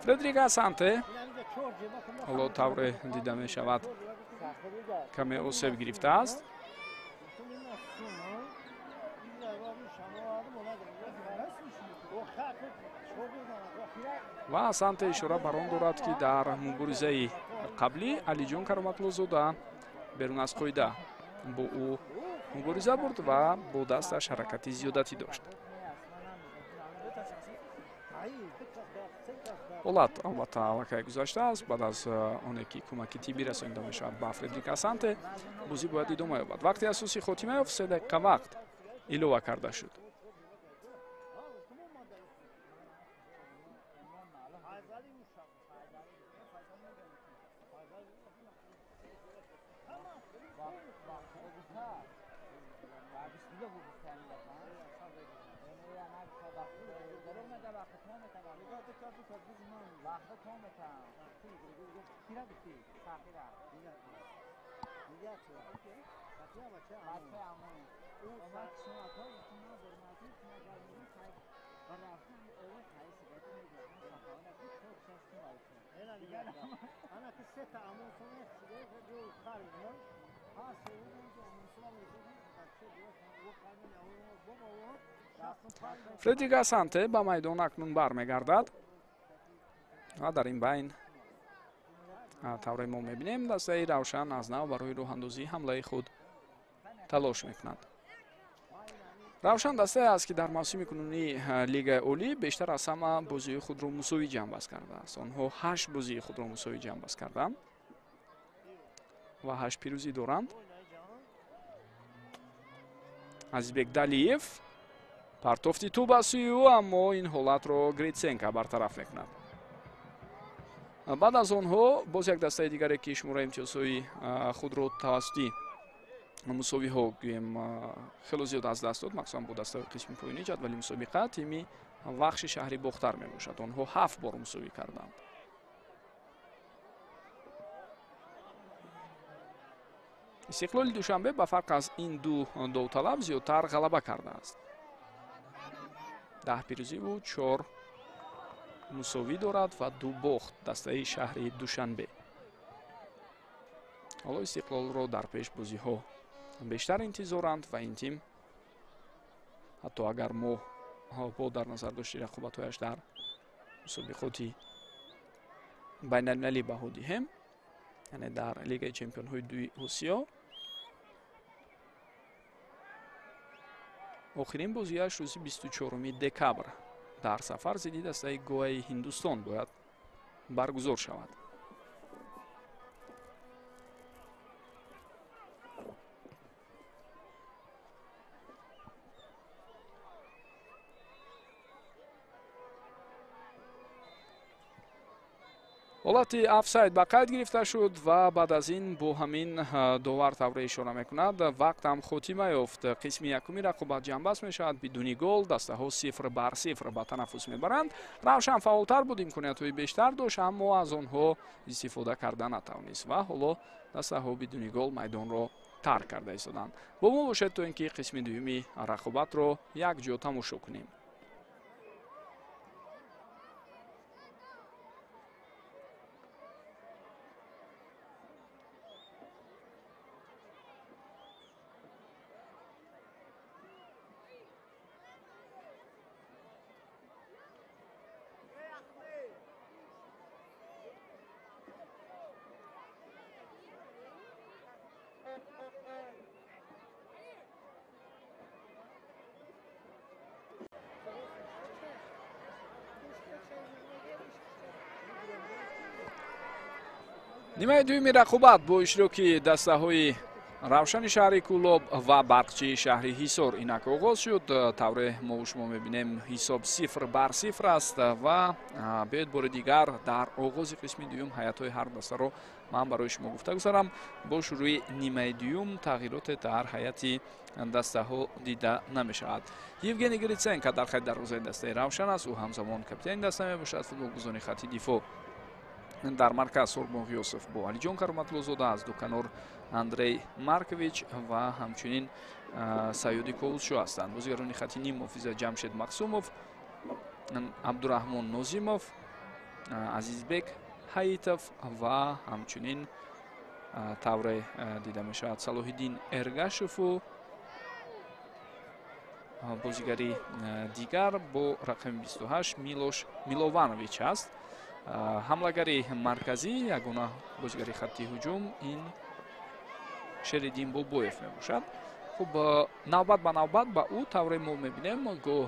Фредерик Асанте ҳоло тавре дида мешавад каме осеб гирифтааст. Ва Асанте ишора бар он дорад, ки дар муборизаи қаблӣ Алиҷон Кароматлозода берун аз қоида бо ӯ мубориза бурд ва бо дасташ ҳаракати зиёдатӣ дошт. Ҳолат албатта аллакай гузаштааст. Баъд аз оне ки кӯмаки тиббӣ расонида мешавад ба Фредерик Асанте, бозӣ бояд идома ёбад. Вақти асосӣ хотима ёфт, 3 дақиқа вақт илова карда шуд. Фредерик Асанте ба майдон акнун бармегардад ва дар ин байн тавре мо мебинем, дастаи Равшан аз нав барои роҳандозии ҳамлаи худ талош мекунад. Равшан дастае аст, ки дар мавсими кунунии Лигаи Олӣ бештар аз ҳама бозиҳои худро мусовӣ ҷамъбаст кардааст. Онҳо 8 бозии худро мусовӣ ҷамъбаст карданд ва 8 пирӯзӣ доранд. Азизбек Далиев партофти тӯб аз сӯи ӯ, аммо ин ҳолатро Гритсенко бартараф мекунад. Баъд аз онҳо боз як дастаи дигаре, ки шумораи имтиёзҳои худро тавассути мусовиҳо гӯем хело зиёд аз даст дод, махсусан бо дастаи қисми поёнии ҷадвали мусобиқа, тими Вахши шаҳри Бохтар мебошад. Онҳо 7 бор мусовӣ карданд. Истиқлоли Душанбе ба фарқ аз ин ду довталаб зиёдтар ғалаба кардааст. 10 пирӯзиву 4 мусовӣ дорад ва 2 бохт дастаи шаҳри Душанбе. Ҳоло Истиқлолро дар пеш бозиҳо бештар интизоранд ва ин тим ҳатто агар мо бо дар назар дошти рақобатҳояш дар мусобиқоти байналмилалӣ баҳо диҳем, яъне дар Лигаи чемпионҳои дуи Осиё, охирин бозиаш рӯзи 24 декабр дар сафар зидди дастаи Гоаи Ҳиндустон бояд баргузор шавад. Ҳолати офсайд ба қайд гирифта шуд ва баъд аз ин бо ҳамин довар тавре ишора мекунад, вақт ҳам хотима ёфт. Қисми якуми рақобат ҷамъбаст мешавад бидуни гол. Дастаҳо 0-0 ба танаффус мебаранд. Равшан фаъолтар буд, имкониятҳои бештар дошт, аммо аз онҳо истифода карда натавонист ва ҳоло дастаҳо бидуни гол майдонро тарк карда истоданд. Бо мо бошед то ин ки қисми дуюми рақобатро якҷо тамошо кунем. Нимаи дуюми рақобат бо иштироки дастаҳои Равшани шаҳри Кӯлоб ва Барқчии шаҳри Ҳисор инак оғоз шуд. Тавре мо шумо мебинем, ҳисоб 0-0 аст ва биёед бори дигар дар оғози қисми дуюм ҳайатҳои ҳар дастаро ман барои шумо гуфта гузарам. Бо шурӯи нимаи дуюм тағйироте дар ҳайати дастаҳо дида намешавад. Евгений Гриценко дар хати дарвозаи дастаи Равшан аст. Ӯ ҳамзамон капитани даста мебошад. Футболгузони хати дифоъ дар марказ Сорбон Ғиёсов бо Алиҷон Кароматлозода, аз ду канор Андрей Маркович ва ҳамчунин Саёди Ковусшо ҳастанд. Бозигарони хати ним муҳофиза Ҷамшед Мақсумов, Абдураҳмон Нозимов, Азизбек Ҳаитов ва ҳамчунин тавре дида мешавад Салоҳиддин Эргашову бозигари дигар бо рақами 28 Милош Милованович аст. Ҳамлагари марказӣ, ягона бозигари хатти ҳуҷум ин Шериддин Бобоев мебошад. Хуб, навбат ба навбат ба ӯ тавре мо мебинем, гоҳ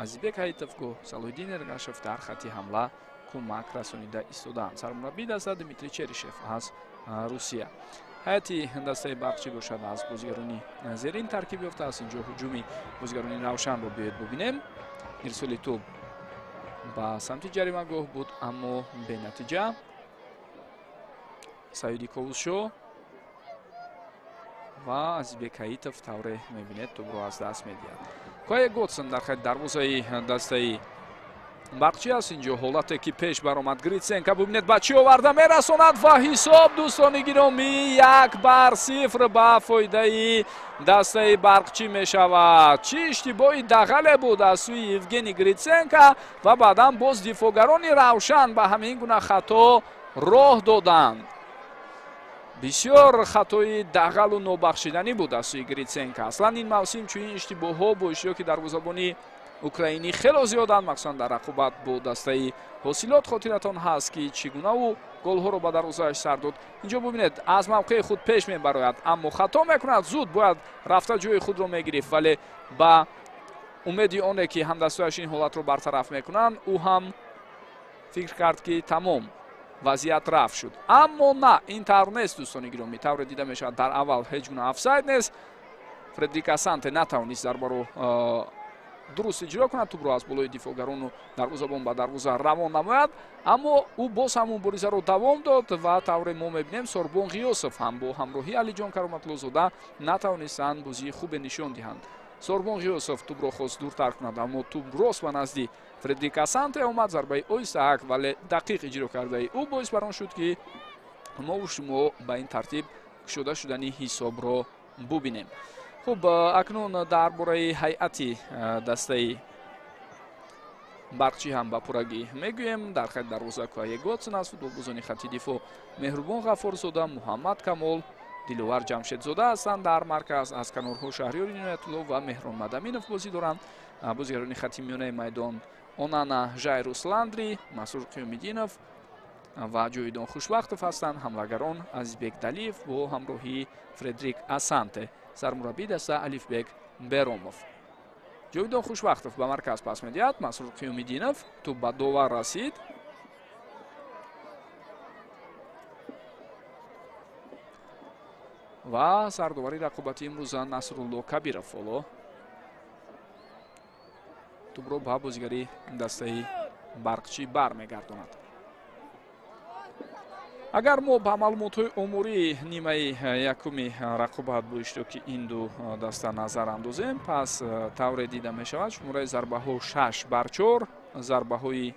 Азизбек Ҳаитов, гоҳ Салоҳиддин Эргашев дар хатти ҳамла кӯмак расонида истодаанд. Сармураббии даста Дмитрий Черишев аз Русия. Ҳайати дастаи Барқчӣ бошад аз бозигарони зерин таркиб ёфтааст. Инҷо ҳуҷуми бозигарони Равшанро биёед бубинем. Ирсоли тӯб ба самти ҷаримагоҳ буд, аммо бенатиҷа. Саиди Ковусшо ва Азизбек Ҳаитов тавре мебинед тӯбро аз даст медиҳад. Кое Готсон дар хати дарвозаи дастаи Барқчӣ аст. Инҷо ҳолате ки пеш баромад Гриценко, бубинед ба чӣ оварда мерасонад ва ҳисоб, дӯстони гиромӣ, 1-0 ба фоидаи дастаи Барқчӣ мешавад. Чӣ иштибоҳи дағале буд аз сӯи Евгений Гриценко ва баъдан боз дифоъгарони Равшан ба ҳамин гуна хато роҳ доданд. Бисёр хатои дағалу нобахшиданӣ буд аз сӯи Гриценко. Аслан ин мавсим чунин иштибоҳҳо бо иштироки дарвозабони украинӣ хело зиёданд, махсусан дар рақобат бо дастаи Ҳосилот. Хотиратон ҳаст ки чӣ гуна ӯ голҳоро ба дарвозааш сар дод. Инҷо бубинед, аз мавқеи худ пеш мебарояд, аммо хато мекунад. Зуд бояд рафта ҷои худро мегирифт, вале ба умеди оне ки ҳамдастояш ин ҳолатро бартараф мекунанд, ӯ ҳам фикр кард ки тамом, вазъият рафт шуд. Аммо на, ин тавр нест, дӯстони гиромӣ. Тавре дида мешавад, дар аввал ҳеҷ гуна офсайд нест. Фредерик Асанте натавонист зарбаро дуруст иҷро кунад, тӯбро аз болои дифоъгарону дарвозабон ба дарвоза равон намояд, аммо ӯ боз ҳам муборизаро давом дод ва тавре мо мебинем, Сорбон Ғиёсов ҳам бо ҳамроҳии Алиҷон Кароматлозода натавонистанд бозии хубе нишон диҳанд. Сорбон Ғиёсов тӯбро хост дуртар кунад, аммо тӯб рост ба назди Фредерик Асанте омад. Зарбаи оҳистаак, вале дақиқ иҷро кардаи ӯ боис бар он шуд, ки мову шумо ба ин тартиб кушода шудани ҳисобро бубинем. Хуб, акнун дар бораи ҳайати дастаи Барқчӣ ҳам ба пуррагӣ мегӯем. Дар хати дарвоза Куае Готсон аст. Футболбозони хати дифоъ Меҳрубон Ғаффорзода, Муҳаммад Камол, Диловар Ҷамшедзода ҳастанд. Дар марказ аз канорҳо Шаҳриёр Иноятулло ва Меҳрон Мадаминов бозӣ доранд. Бозигарони хати миёнаи майдон Онана Жайрус Ландри, Масрур Қиёмиддинов ва Ҷовидон Хушвақтов ҳастанд. Ҳамлагарон Азизбек Далиев бо ҳамроҳии Фредрик Асанте, сармураббии даста Алифбек Беромов. Ҷовидон Хушвақтов ба марказ пас медиҳад. Масрур Қиёмиддинов, тӯб ба довар расид. Ва сардовари рақобати имрӯза Насрулло Кабиров ҳоло тӯбро ба бозигари дастаи Барқчӣ бармегардонад. Агар мо ба маълумотҳои омории нимаи якуми рақобат бо иштироки ин ду даста назар андозем, пас тавре дида мешавад, шумораи зарбаҳо 6-4, зарбаҳои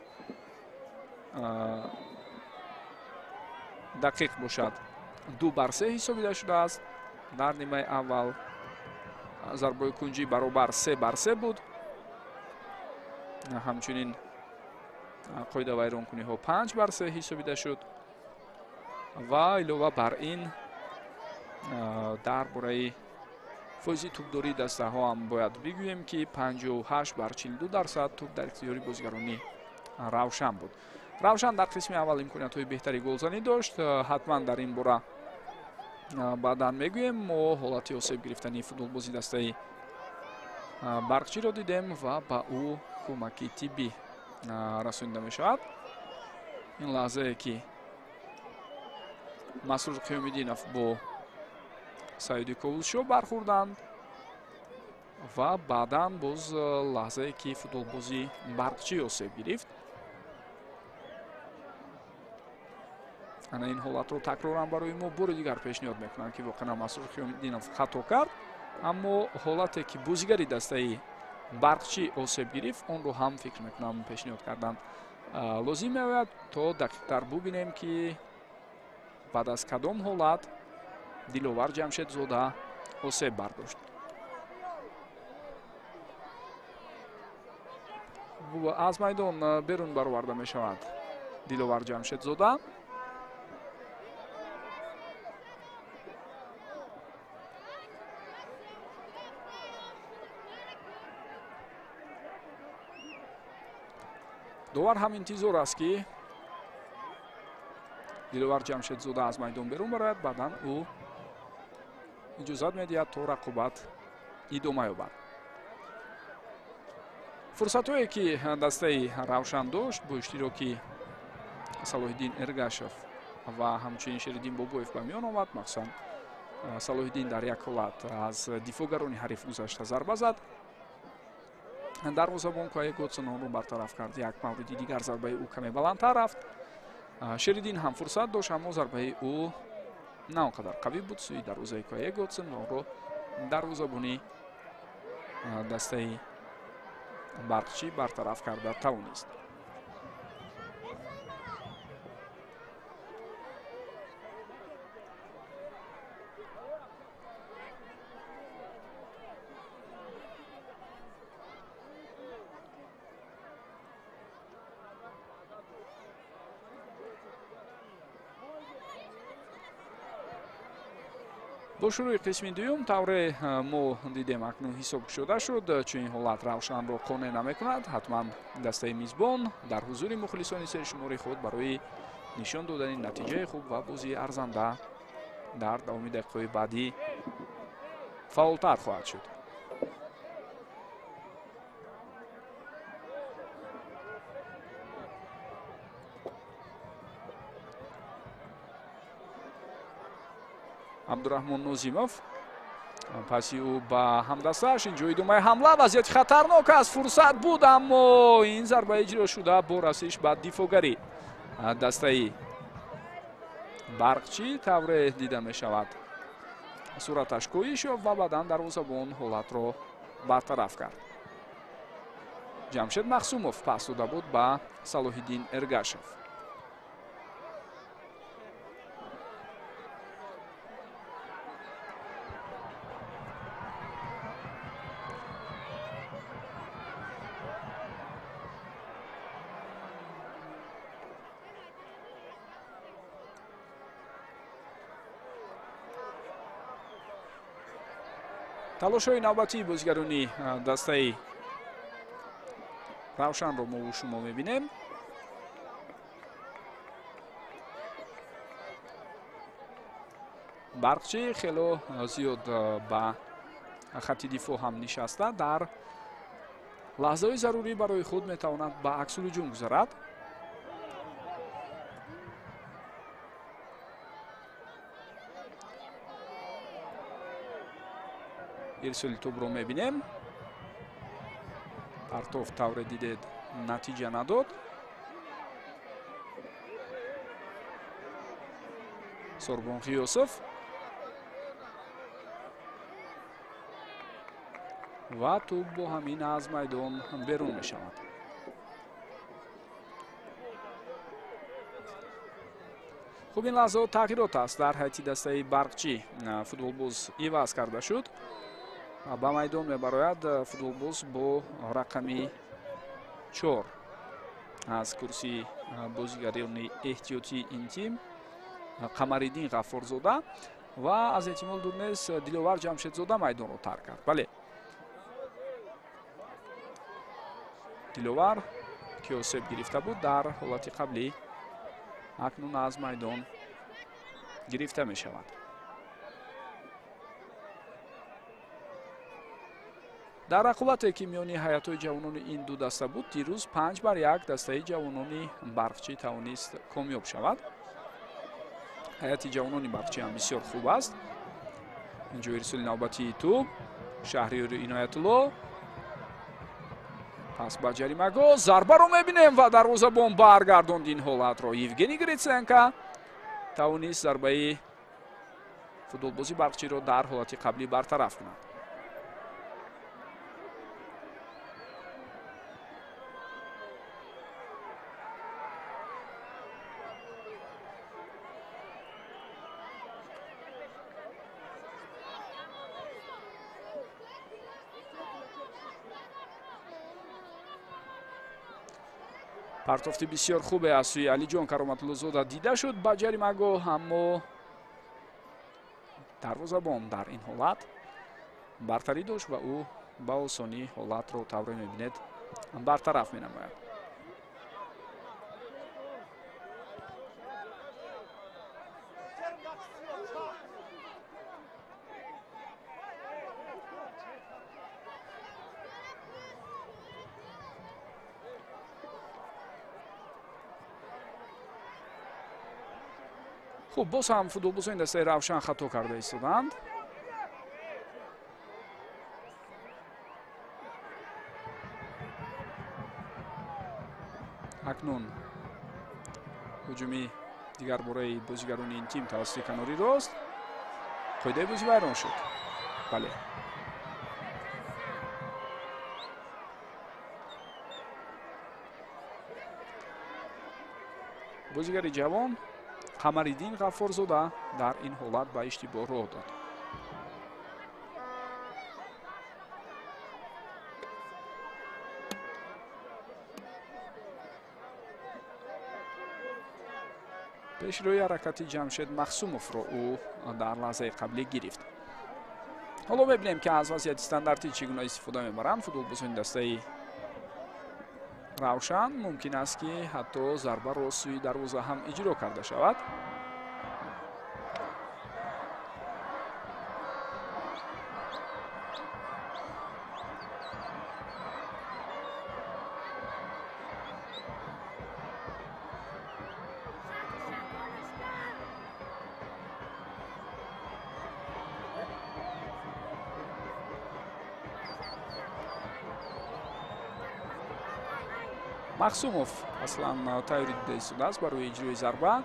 дақиқ бошад 2-3 ҳисобида шудааст. Дар нимаи аввал зарбаҳои кунҷӣ баробар 3-3 буд. Ҳамчунин қоидавайронкуниҳо 5-3 ҳисобида шуд. Ва илова бар ин дар бораи фоизи тӯбдории дастаҳо ҳам бояд бигӯем, ки 58-42% тӯб дар ихтиёри бозигарони Равшан буд. Равшан дар қисми аввал имкониятҳои беҳтари голзанӣ дошт. Ҳатман дар ин бора баъдан мегӯем. Мо ҳолати осеб гирифтани футболбози дастаи Барқчиро дидем ва ба ӯ кӯмаки тиббӣ расонида мешавад. Ин лаҳзае ки Масрур Қиёмиддинов бо Саиди Ковусшо бархӯрданд ва баъдан боз лаҳзае ки футболбози Барқчӣ осеб гирифт. Ана ин ҳолатро такроран барои мо бори дигар пешниҳод мекунанд, ки воқеан Масрур Қиёмиддинов хато кард, аммо ҳолате ки бозигари дастаи Барқчӣ осеб гирифт, онро ҳам фикр мекунам пешниҳод кардан лозим меояд, то дақиқтар бубинем, ки баъд аз кадом ҳолат Диловар Ҷамшедзода осеб бардошт. Аз майдон берун бароварда мешавад Диловар Ҷамшедзода. Довар ҳам интизор аст, ки Диловар Ҷамшедзода аз майдон берун барояд, баъдан ӯ иҷозат медиҳад, то рақобат идома ёбад. Фурсатҳое ки дастаи Равшан дошт бо иштироки Салоҳиддин Эргашев ва ҳамчунин Шериддин Бобоев ба миён омад. Махсусан Салоҳиддин дар як ҳолат аз дифоъгарони ҳариф гузашта зарба зад. Дарвозабон Куае Готсон онро бартараф кард. Як мавриди дигар зарбаи ӯ каме баландтар рафт. Шериддин ҳам фурсат дошт, аммо зарбаи ӯ на он қадар қавӣ буд сӯи дарвозаи Куае Готсон ва онро дарвозабони дастаи Барқчӣ бартараф карда тавонист. Бо шурӯи қисми дуюм тавре мо дидем, акнун ҳисоб кушода шуд. Чунин ҳолат Равшанро қонеъ намекунад. Ҳатман дастаи мизбон дар ҳузури мухлисони сершумори худ барои нишон додани натиҷаи хуб ва бозии арзанда дар давоми дақиқаҳои баъдӣ фаъолтар хоҳад шуд. Абдураҳмон Нозимов паси ӯ ба ҳамдастааш. Инҷо идомаи ҳамла, вазъияти хатарнок аст, фурсат буд, аммо ин зарба иҷро шуда бо расиш ба дифоъгарӣ дастаи Барқчӣ тавре дида мешавад. Сураташ коҳиш ёфт ва баъдан дарвозабон ҳолатро бартараф кард. Ҷамшед Махсумов пас дода буд ба Салоҳиддин Эргашев. Талошҳои навбатии бозигарони дастаи Равшанро мо шумо мебинем. Барқчӣ хело зиёд ба хатти дифоъ ҳам нишаста, дар лаҳзаҳои зарурӣ барои худ метавонад ба аксулҳуҷум гузарад. Ирсоли тӯбро мебинем. Партов тавре дидед натиҷа надод. Сорбон Ғиёсов ва тӯб бо ҳамин аз майдон берун мешавад. Хуб, ин лаҳзаҳо тағйирот аст дар ҳайати дастаи Барқчӣ. Футболбоз иваз карда шуд. Ба майдон мебарояд футболбоз бо рақами 4 аз курсии бозигарони эҳтиётии ин тим Қамариддин Ғаффорзода ва аз эҳтимол дур нест Диловар Ҷамшедзода майдонро тарк кард. Бале, Диловар ки осеб гирифта буд дар ҳолати қаблӣ, акнун аз майдон гирифта мешавад. Дар рақобате ки миёни ҳайатҳои ҷавонони ин ду даста буд, дирӯз 5-1 дастаи ҷавонони Барқчӣ тавонист комёб шавад. Ҳайати ҷавонони Барқчӣ ҳам бисёр хуб аст. Инҷо ирсоли навбатии тӯб Шаҳриёри Иноятулло пас ба ҷаримагоҳ зарбаро мебинем ва дарвозабон баргардонд ин ҳолатро. Евгений Гриценко тавонист зарбаи футболбози Барқчиро дар ҳолати қаблӣ бартараф кунад. Партофти бисёр хубе аз сӯи Алиҷон Кароматуллозода дида шуд ба ҷаримагоҳ, аммо дарвозабон дар ин ҳолат бартарӣ дошт ва ӯ ба осонӣ ҳолатро тавре мебинед бартараф менамояд. Хуб, боз ҳам футболбозони дастаи Равшан хато карда истоданд. Акнун ҳуҷуми дигарбораи бозигарони ин тим тавассути канори рост. Қоидаи бозӣ вайрон шуд. Бале. Бозигари ҷавон Қамариддин Ғаффорзода дар ин ҳолат ба иштибоҳ роҳ дод. Пешрӯи ҳаракати Ҷамшед Махсумовро ӯ дар лаҳзаи қаблӣ гирифт. Ҳоло мебинем, ки аз вазъияти стандартӣ чӣ гуна истифода мебаранд футболбозони дастаи Равшан. Мумкин аст, ки ҳатто зарбаро сӯи дарвоза ҳам иҷро карда шавад. Махсумов аслан тайёрӣ дида истодааст барои иҷрои зарба.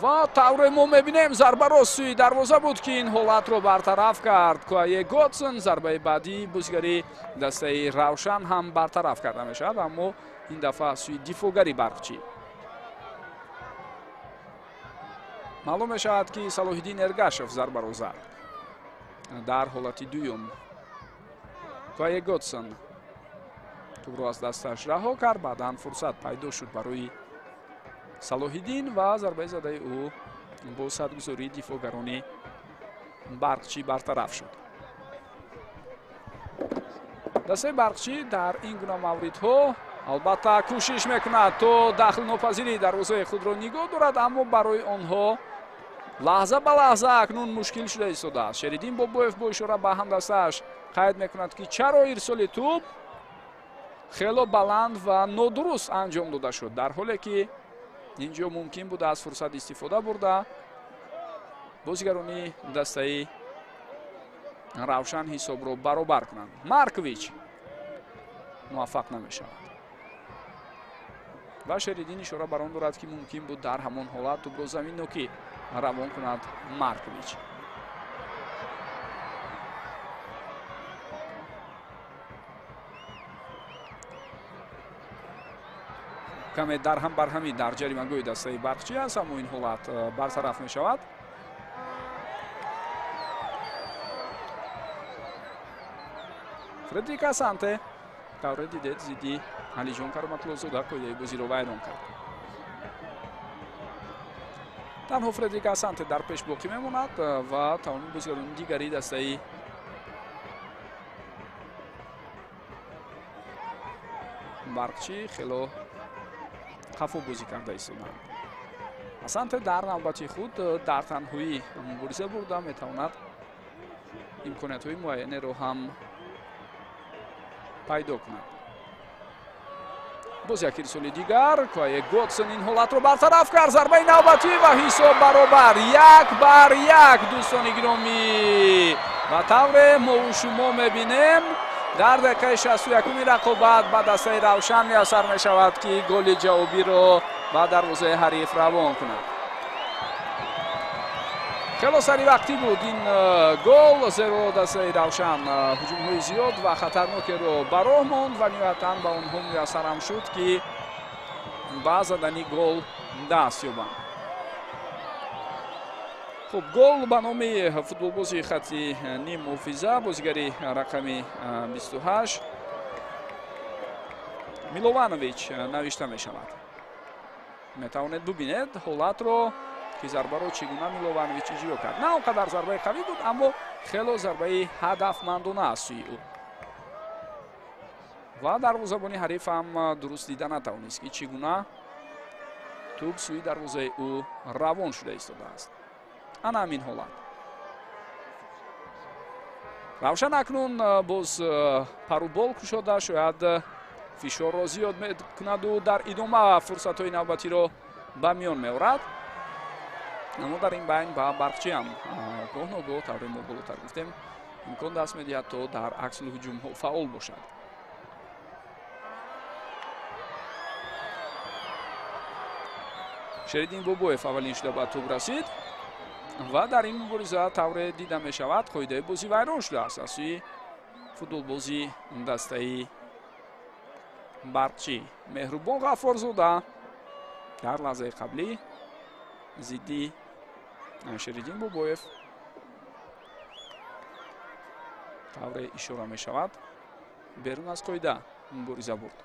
Ва тавре мо мебинем, зарбаро сӯи дарвоза буд, ки ин ҳолатро бартараф кард Куае Готсон. Зарбаи баъдии бозигари дастаи Равшан ҳам бартараф карда мешавад, аммо ин дафъа сӯи дифоъгари Барқчӣ. Маълум мешавад, ки Салоҳиддин Эргашев зарбаро зад. Дар ҳолати дуюм Куае Готсон Тӯбро аз дасташ раҳо кард. Баъдан фурсат пайдо шуд барои Салоҳиддин ва зарбаи задаи ӯ бо садгузории дифоъгарони Барқчӣ бартараф шуд. Дастаи Барқчӣ дар ин гуна мавридҳо албатта кӯшиш мекунад то дахлнопазирии дарвозаи худро нигоҳ дорад, аммо барои онҳо лаҳза ба лаҳза акнун мушкил шуда истодааст. Шериддин Бобоев бо ишора ба ҳамдастааш қайд мекунад, ки чаро ирсоли тӯб хело баланд ва нодуруст анҷом дода шуд, дар ҳоле ки ин ҷо мумкин буда аз фурсат истифода бурда бозигарони дастаи Равшан ҳисобро баробар кунанд. Маркович муваффақ намешавад ва Шериддин ишора бар он дорад, ки мумкин буд дар ҳамон ҳолат тӯбро заминнокӣ равон кунад Маркович. Каме дарҳам барҳамӣ дар ҷаримагоҳи дастаи Барқчӣ аст, аммо ин ҳолат бартараф мешавад. Фредерик Асанте тавре дидед зидди Алиҷон Кароматуллозода қоидаи бозиро вайрон кард. Танҳо Фредерик Асанте дар пеш боқӣ мемонад ва тамоми бозигарони дигари дастаи Барқчӣ хело қафо бозӣ карда истоданд. Асанте дар навбати худ дар танҳоӣ мубориза бурда метавонад имкониятҳои муайянеро ҳам пайдо кунад. Боз як ирсоли дигар, Куае Готсон ин ҳолатро бартараф кард. Зарбаи навбатӣ ва ҳисоб баробар 1-1. Дӯстони гиромӣ, ба тавре мову шумо мебинем, дар дақиқаи 61-уми рақобат ба дастаи Равшан муяссар мешавад, ки голи ҷавобиро ба дарвозаи ҳариф равон кунад. Хело саривақтӣ буд ин гол, зеро дастаи Равшан ҳуҷумҳои зиёд ва хатарнокеро ба роҳ монд ва ниҳоятан ба онҳо муяссарам шуд, ки ба задани гол даст ёбанд. Хуб, гол ба номи футболбози хати ним муҳофиза, бозигари рақами 28 Милованович навишта мешавад. Метавонед бубинед ҳолатро, ки зарбаро чӣ гуна Милованович иҷро кард. На он қадар зарбаи қавӣ буд, аммо хело зарбаи ҳадафмандона аз сӯи ӯ. Ва дарвозабони ҳариф ҳам дуруст дида натавонист, ки чӣ гуна тӯб сӯи дарвозаи ӯ равон шуда истодааст. Ана ҳамин ҳолат. Равшан акнун боз парубол кушода, шояд фишорро зиёд мекунаду дар идома фурсатҳои навбатиро ба миён меорад. Аммо дар ин байн ба Барқчӣ ҳам гоҳ ногоҳ, тавре мо болотар гуфтем, имкон даст медиҳад, то дар аксул ҳуҷумҳо фаъол бошад. Шериддин Бобоев аввалин шуда ба тӯб расид ва дар ин мубориза тавре дида мешавад, қоидаи бозӣ вайрон шудааст аз сӯи футболбози дастаи Барқчӣ. Меҳрубон Ғаффорзода дар лаҳзаи қаблӣ зидди Шериддин Бобоев тавре ишора мешавад, берун аз қоида мубориза бурд.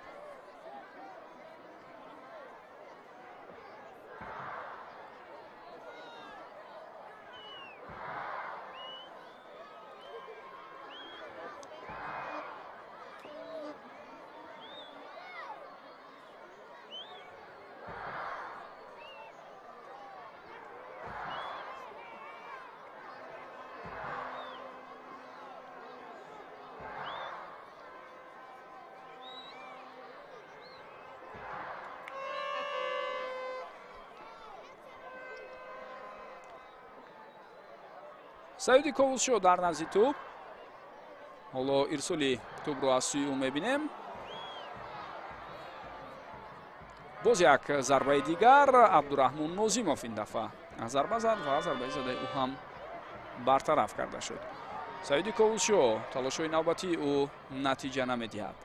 Саиди Ковусшо дар назди тӯб. Ҳоло ирсоли тӯбро аз сӯи ӯ мебинем. Боз як зарбаи дигар, Абдураҳмон Нозимов ин дафъа зарба зад ва зарбаи задаи ӯ ҳам бартараф карда шуд. Саиди Ковусшо талошҳои навбатии ӯ натиҷа намедиҳад.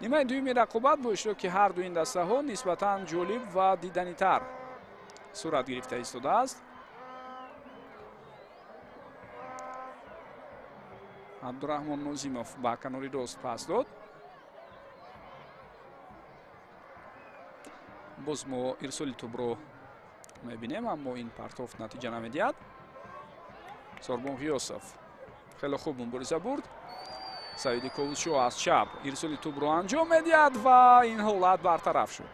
Нимаи дуюми рақобат бо иштироки ҳар ду ин дастаҳо нисбатан ҷолиб ва диданитар сурат гирифта истодааст. Абдураҳмон Нозимов ба канори рост пас дод. Боз мо ирсоли тӯбро мебинем, аммо ин партофт натиҷа намедиҳад. Сорбон Ғиёсов хеле хуб мубориза бурд. Саиди Ковусшо аз чап ирсоли тӯбро анҷом медиҳад ва ин ҳолат бартараф шуд.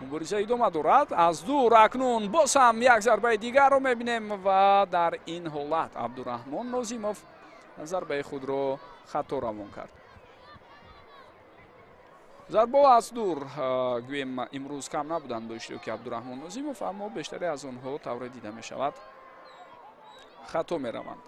Мубориза идома дорад. Аз дур акнун боз ҳам як зарбаи дигарро мебинем ва дар ин ҳолат Абдураҳмон Нозимов зарбаи худро хато равон кард. Зарбо аз дур гӯем имрӯз кам набуданд бо иштироки Абдураҳмон Нозимов, аммо бештаре аз онҳо тавре дида мешавад хато мераванд.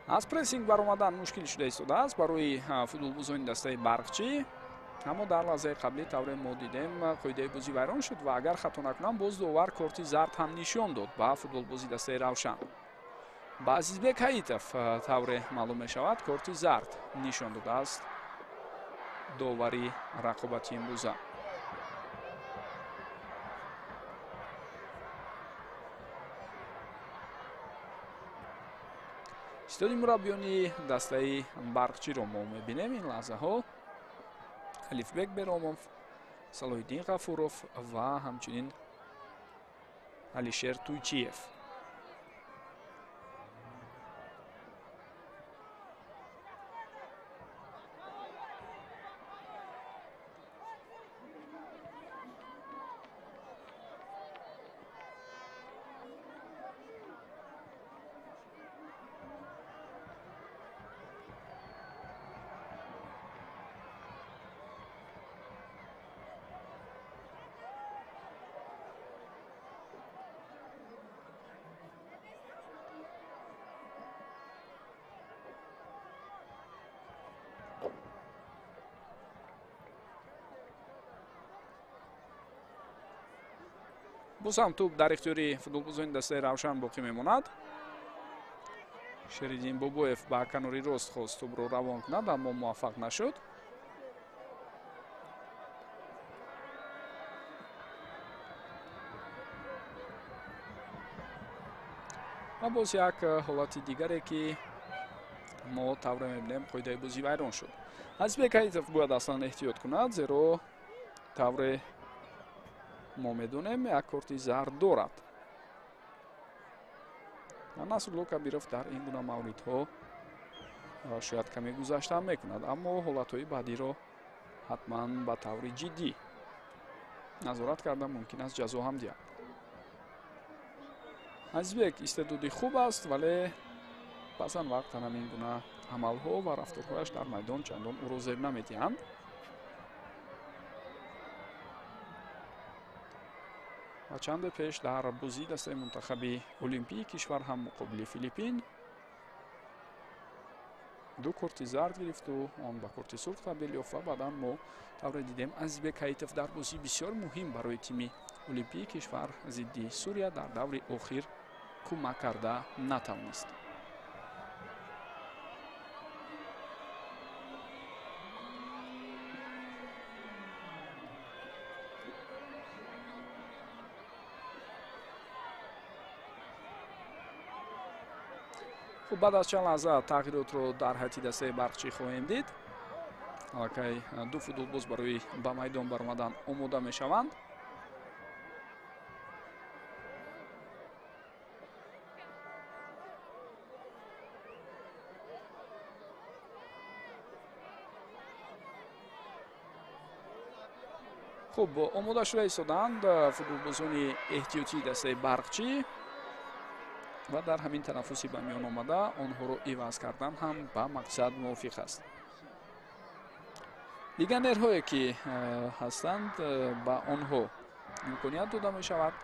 Аз прессинг баромадан мушкил шуда истодааст барои футболбозони дастаи Барқчӣ, аммо дар лаҳзаи қаблӣ тавре мо дидем қоидаи бозӣ вайрон шуд ва агар хато накунам боз довар корти зард ҳам нишон дод ба футболбози дастаи Равшан. Ба Азизбек Ҳаитов тавре маълум мешавад корти зард нишон додааст довари рақобати имрӯза. Истоди мураббиёни дастаи Барқчиро мо мебинем ин лаҳзаҳо: Алифбек Беромов, Салоҳиддин Ғафуров ва ҳамчунин Алишер Туйчиев. Боз ҳам тӯб дар ихтиёри футболбозони дастаи Равшан боқӣ мемонад. Шериддин Бобоев ба канори рост хост тӯбро равон кунад, аммо муваффақ нашуд. Ва боз як ҳолати дигаре ки мо тавре мебинем қоидаи бозӣ вайрон шуд. Азизбек Ҳаитов бояд аслан эҳтиёт кунад, зеро тавре мо медонем як корти зард дорад. Насрулло Кабиров дар ин гуна мавридҳо шояд каме гузаштан мекунад, аммо ҳолатҳои баъдиро ҳатман ба таври ҷиддӣ назорат карда мумкин аст ҷазо ҳам диҳад. Азизбек истеъдоди хуб аст, вале баъзан вақт ҳамин гуна амалҳо ва рафторҳояш дар майдон чандон ӯро зеб намедиҳанд. Ва чанде пеш дар бозии дастаи мунтахаби олимпии кишвар ҳам муқобили Филиппин ду корти зард гирифту он ба корти сурх табдил ёфт ва баъдан мо тавре дидем Азизбек Ҳаитов дар бозии бисёр муҳим барои тими олимпии кишвар зидди Сурия дар даври охир кӯмак карда натавонист. Хуб, баъд аз чанд лаҳза тағйиротро дар ҳайати дастаи Барқчӣ хоҳем дид. Аллакай ду футболбоз барои ба майдон баромадан омода мешаванд. Хуб, омода шуда истоданд футболбозони эҳтиётии дастаи Барқчӣ ва дар ҳамин танаффуси ба миён омада онҳоро иваз кардан ҳам ба мақсад мувофиқ аст. Легионерҳое ки ҳастанд, ба онҳо имконият дода мешавад.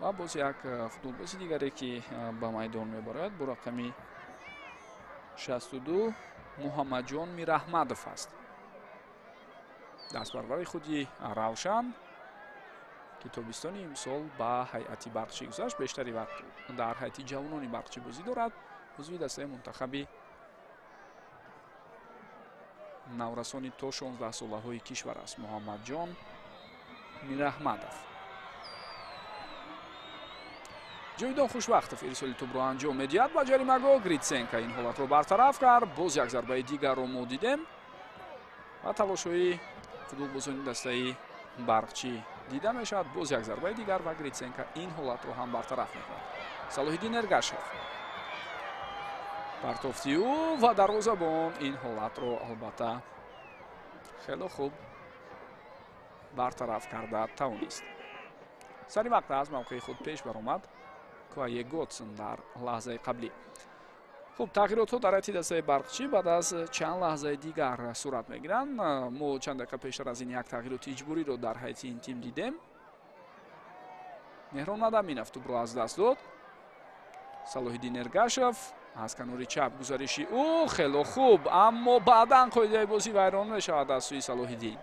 Ва боз як футболбози дигаре ки ба майдон мебарояд бо рақами 62 Муҳаммадҷон Мираҳмадов аст. Дастбарбари худи Равшан, ки тобистони имсол ба ҳайати Барқчӣ гузашт, бештари вақт дар ҳайати ҷавонони Барқчӣ бозӣ дорад. Узви дастаи мунтахаби наврасони то 16 солаҳои кишвар аст Муҳаммадҷон Мираҳмадов. Ҷовидон Хушвақтов ирсоли тӯбро анҷом медиҳад ба ҷаримагоҳ. Гритсенко ин ҳолатро бартараф кард. Боз як зарбаи дигарро мо дидем ва талошҳои футболбозони дастаи Барқчӣ дида мешавад. Боз як зарбаи дигар ва Гритсенко ин ҳолатро ҳам бартараф мекунад. Салоҳиддин Эргашев партофти ӯ ва дарвозабон ин ҳолатро албатта хело хуб бартараф карда тавонист. Сари вақт аз мавқеи худ пеш баромад Квае Готсон дар лаҳзаи қаблӣ. Хуб, тағйиротҳо дар ҳайати дастаи Барқчӣ баъд аз чанд лаҳзаи дигар сурат мегиранд. Мо чанд дақиқа пештар аз ин як тағйироти иҷбориро дар ҳайати ин тим дидем. Меҳрон Мадаминов тӯбро аз даст дод. Салоҳиддин Эргашев аз канори чап гузариши ӯ хело хуб, аммо баъдан қоидаи бозӣ вайрон мешавад аз сӯи Салоҳиддин.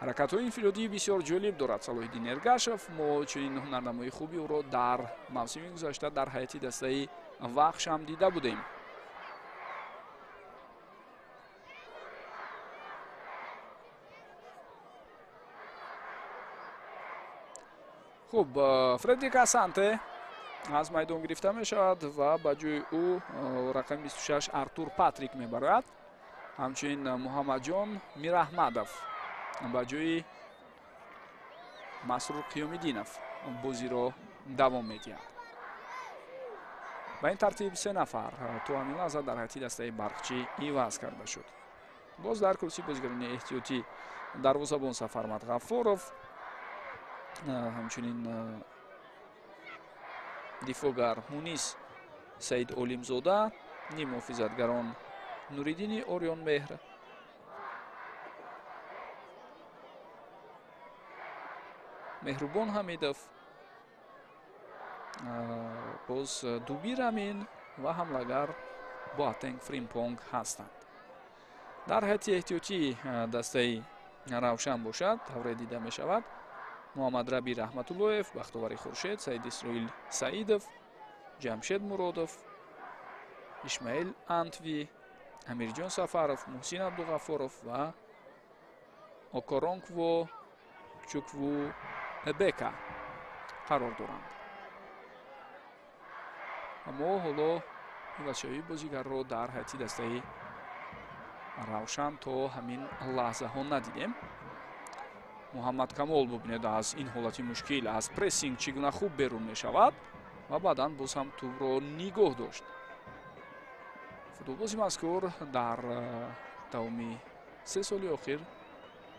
Ҳаракатҳои инфиродии бисёр ҷолиб дорад Салоҳиддин Эргашев. Мо чунин ҳунарнамои хуби ӯро дар мавсими гузашта дар ҳайати дастаи Вахш ҳам дида будем. Хуб, Фредрик Асанте аз майдон гирифта мешавад ва ба ҷои ӯ рақами 26 Артур Патрик мебарояд. Ҳамчунин Муҳаммадҷон Мираҳмадов ба ҷои Масрур Қиёмиддинов бозиро давом медиҳад. Ба ин тартиб се нафар то ҳамин лаҳза дар ҳайати дастаи Барқчӣ иваз карда шуд. Боз дар курсии бозигарони эҳтиётӣ дарвозабон Сафармад Ғаффоров, ҳамчунин дифоъгар Мунис Саид Олимзода, ниммуҳофизатгарон Нуриддини Орёнмеҳр, Меҳрубон Ҳамидов, боз Дубир Амин ва ҳамлагар Боатенг Фримпонг ҳастанд. Дар ҳайати эҳтиётии дастаи Равшан бошад, тавре дида мешавад, Муҳаммадраби Раҳматуллоев, Бахтовари Хуршед, Саид Исроил Саидов, Ҷамшед Муродов, Исмаил Антви, Амирҷон Сафаров, Муҳсин Абдуғаффоров ва Окоронкво Чукву Эбека қарор доранд. Аммо ҳоло ивазшавии бозигарро дар ҳайати дастаи Равшан то ҳамин лаҳзаҳо надидем. Муҳаммад Камол бубинед аз ин ҳолати мушкил, аз прессинг чӣ гуна хуб берун мешавад ва баъдан боз ҳам тӯбро нигоҳ дошт. Футболбози мазкур дар давоми 3 соли охир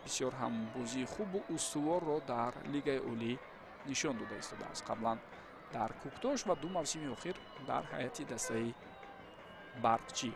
бисёр ҳам бозии хубу устуворро дар Лигаи Олӣ нишон дода истодааст. Қаблан дар Куктош ва ду мавсими охир дар ҳайати дастаи Барқчӣ.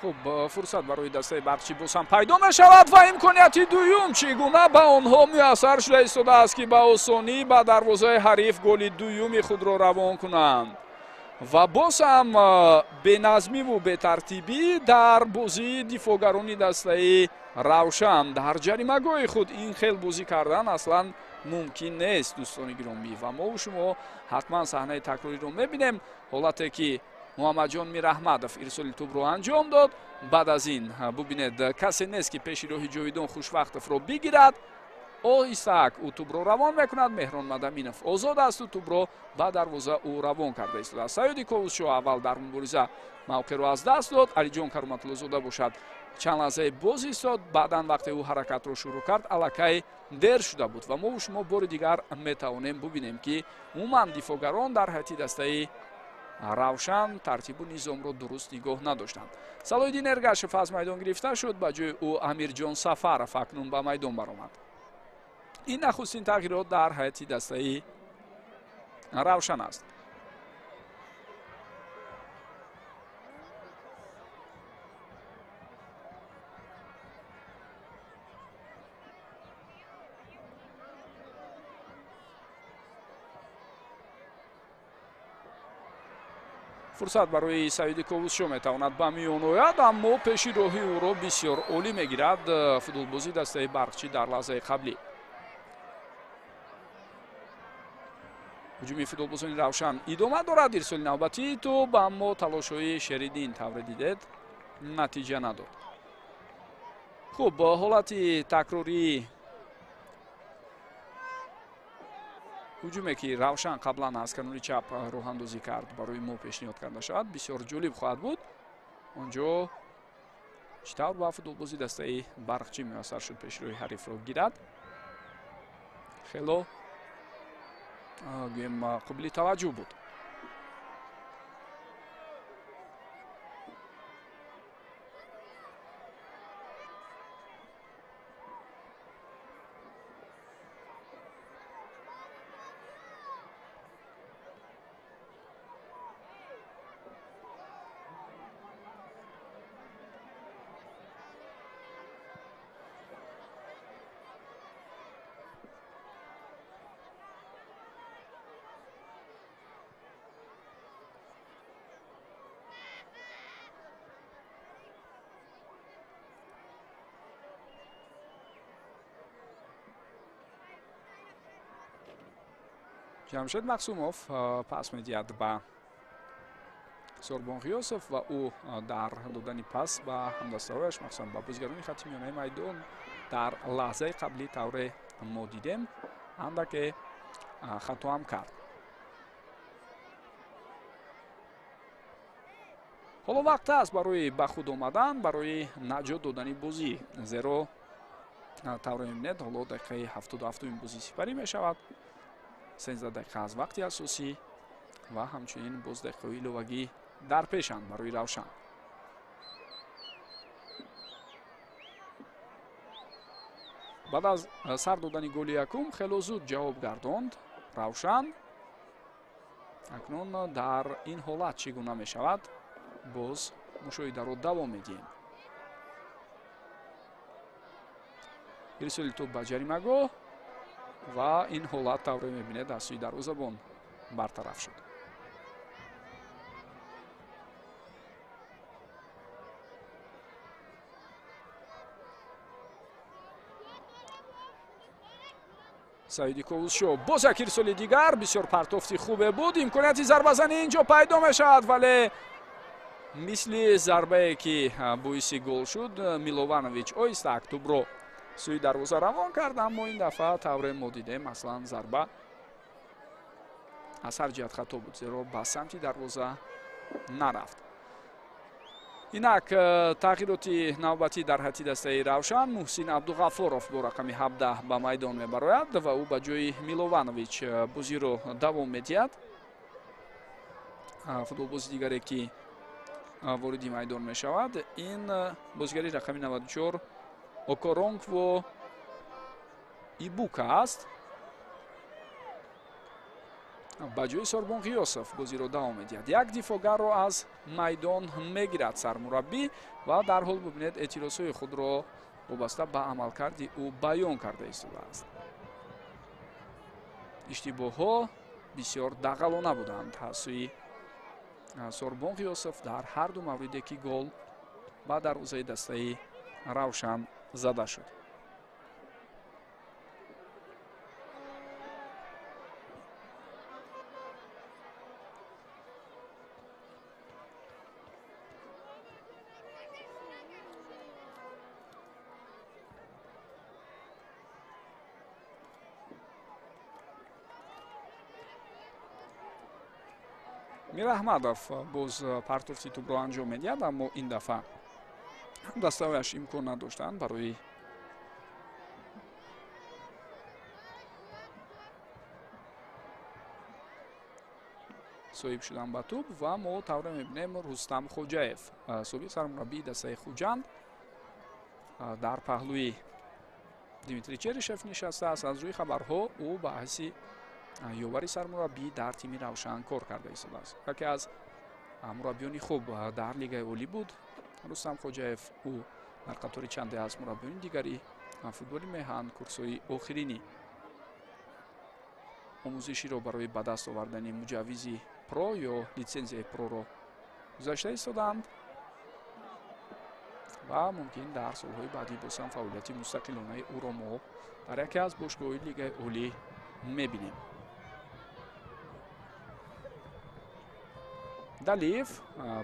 Хуб, фурсат барои дастаи Барқчӣ боз ҳам пайдо мешавад ва имконияти дуюм чӣ гуна ба онҳо муяссар шуда истодааст, ки ба осонӣ ба дарвозаи ҳариф голи дуюми худро равон кунанд. Ва боз ҳам беназмиву бетартибӣ дар бозии дифоъгарони дастаи Равшан. Дар ҷаримагоҳи худ ин хел бозӣ кардан аслан мумкин нест, дӯстони гиромӣ. Ва мову шумо ҳатман саҳнаи такрориро мебинем. Ҳолате ки Муҳаммадҷон Мираҳмадов ирсоли тӯбро анҷом дод. Баъд аз ин бубинед, касе нест ки пеши роҳи Ҷовидон Хушвақтовро бигирад. Оҳистак ӯ тӯбро равон мекунад. Меҳрон Мадаминов озод аст, ӯ тӯбро ба дарвоза ӯ равон карда истодааст. Саёди Ковусшоҳ аввал дар мубориза мавқеъро аз даст дод. Алиҷон Кароматуллозода бошад чанд лаҳзае боз истод. Баъдан вақте ӯ ҳаракатро шурӯъ кард, аллакай дер шуда буд. Ва мову шумо бори дигар метавонем бубинем, ки умуман дифоъгарон дар ҳайати дастаи Равшан тартибу низомро дуруст нигоҳ надоштанд. Салоҳиддин Эргашев аз майдон гирифта шуд, ба ҷои ӯ Амирҷон Сафаров акнун ба майдон баромад. Ин нахустин тағйирот дар ҳайати дастаи Равшан аст. Фурсат барои Саиди Ковусшо метавонад ба миён ояд, аммо пеши роҳи ӯро бисёр олӣ мегирад футболбози дастаи Барқчӣ дар лаҳзаи қаблӣ. Ҳуҷуми футболбозони Равшан идома дорад. Ирсоли навбатии тӯб, аммо талошҳои Шериддин тавре дидед натиҷа надод. Хуб, ҳолати такрории ҳуҷуме ки Равшан қаблан аз канори чап роҳандозӣ кард барои мо пешниҳод карда шавад, бисёр ҷолиб хоҳад буд. Он ҷо чӣ тавр ба футболбози дастаи Барқчӣ муяссар шуд пешрӯи ҳарифро гирад, хело гӯем қобили таваҷҷӯҳ буд. Ҷамшед Мақсумов пас медиҳад ба Сорбон Ғиёсов ва ӯ дар додани пас ба ҳамдастаҳояш, махсусан ба бозигарони хати миёнаи майдон, дар лаҳзаи қаблӣ тавре мо дидем андаке хато ҳам кард. Ҳоло вақт аст барои ба худ омадан, барои наҷот додани бозӣ, зеро тавре мебинед ҳоло дақиқаи 77-уми бозӣ сипарӣ мешавад. 13 дақиқа аз вақти асосӣ ва ҳамчунин боз дақиқаҳои иловагӣ дар пешанд барои Равшан. Баъд аз сар додани голи якум хело зуд ҷавоб гардонд Равшан. Акнун дар ин ҳолат чӣ гуна мешавад, боз мушоҳидаро давом медиҳем. Ирсоли тӯб ба ҷаримагоҳ ва ин ҳолат тавре мебинед аз сӯи дарвозабон бартараф шуд. Саиди Ковусшо боз як ирсоли дигар, бисёр партофти хубе буд. Имконияти зарбазанӣ инҷо пайдо мешавад, вале мисли зарбае ки боиси гол шуд, Милованович оҳистак тӯбро сӯи дарвоза равон кард, аммо ин дафъа тавре мо дидем аслан зарба аз ҳар ҷиҳат хато буд, зеро ба самти дарвоза нарафт. Инак тағйироти навбатӣ дар ҳайати дастаи Равшан. Муҳсин Абдуғаффоров бо рақами 17 ба майдон мебарояд ва ӯ ба ҷои Милованович бозиро давом медиҳад. Футболбози дигаре ки вориди майдон мешавад, ин бозигари рақами 94 Окоронгво Ибука аст. Ба ҷои Сорбон Ғиёсов бозиро давом медиҳад. Як дифоъгарро аз майдон мегирад сармураббӣ ва дарҳол бубинед эътирозҳои худро вобаста ба амалкарди ӯ баён карда истодааст. Иштибоҳҳо бисёр дағалона буданд аз сӯи Сорбон Ғиёсов дар ҳар ду мавриде ки гол ба дарвозаи дастаи Равшан зада шуд. Мираҳмадов боз партофти тӯбро анҷом медиҳад, аммо ин дафъа дастаҳояш имкон надоштанд барои соҳиб шудан ба тӯб. Ва мо тавре мебинем, Рустам Хоҷаев, собиқ сармураббии дастаи Хуҷанд, дар паҳлӯи Дмитрий Черишев нишастааст. Аз рӯи хабарҳо ӯ ба ҳайси ёвари сармураббӣ дар тими Равшан кор карда истодааст. Яке аз мураббиёни хуб дар Лигаи Олӣ буд Рустам Хоҷаев. Ӯ дар қатори чанде аз мураббиёни дигари футболи меҳан курсҳои охирини омӯзиширо барои ба даст овардани муҷаввизи про ё литсензияи проро гузашта истодаанд ва мумкин дар солҳои баъдӣ боз ҳам фаъолияти мустақилонаи ӯро мо дар яке аз бошгоҳҳои Лигаи Олӣ мебинем. Далиев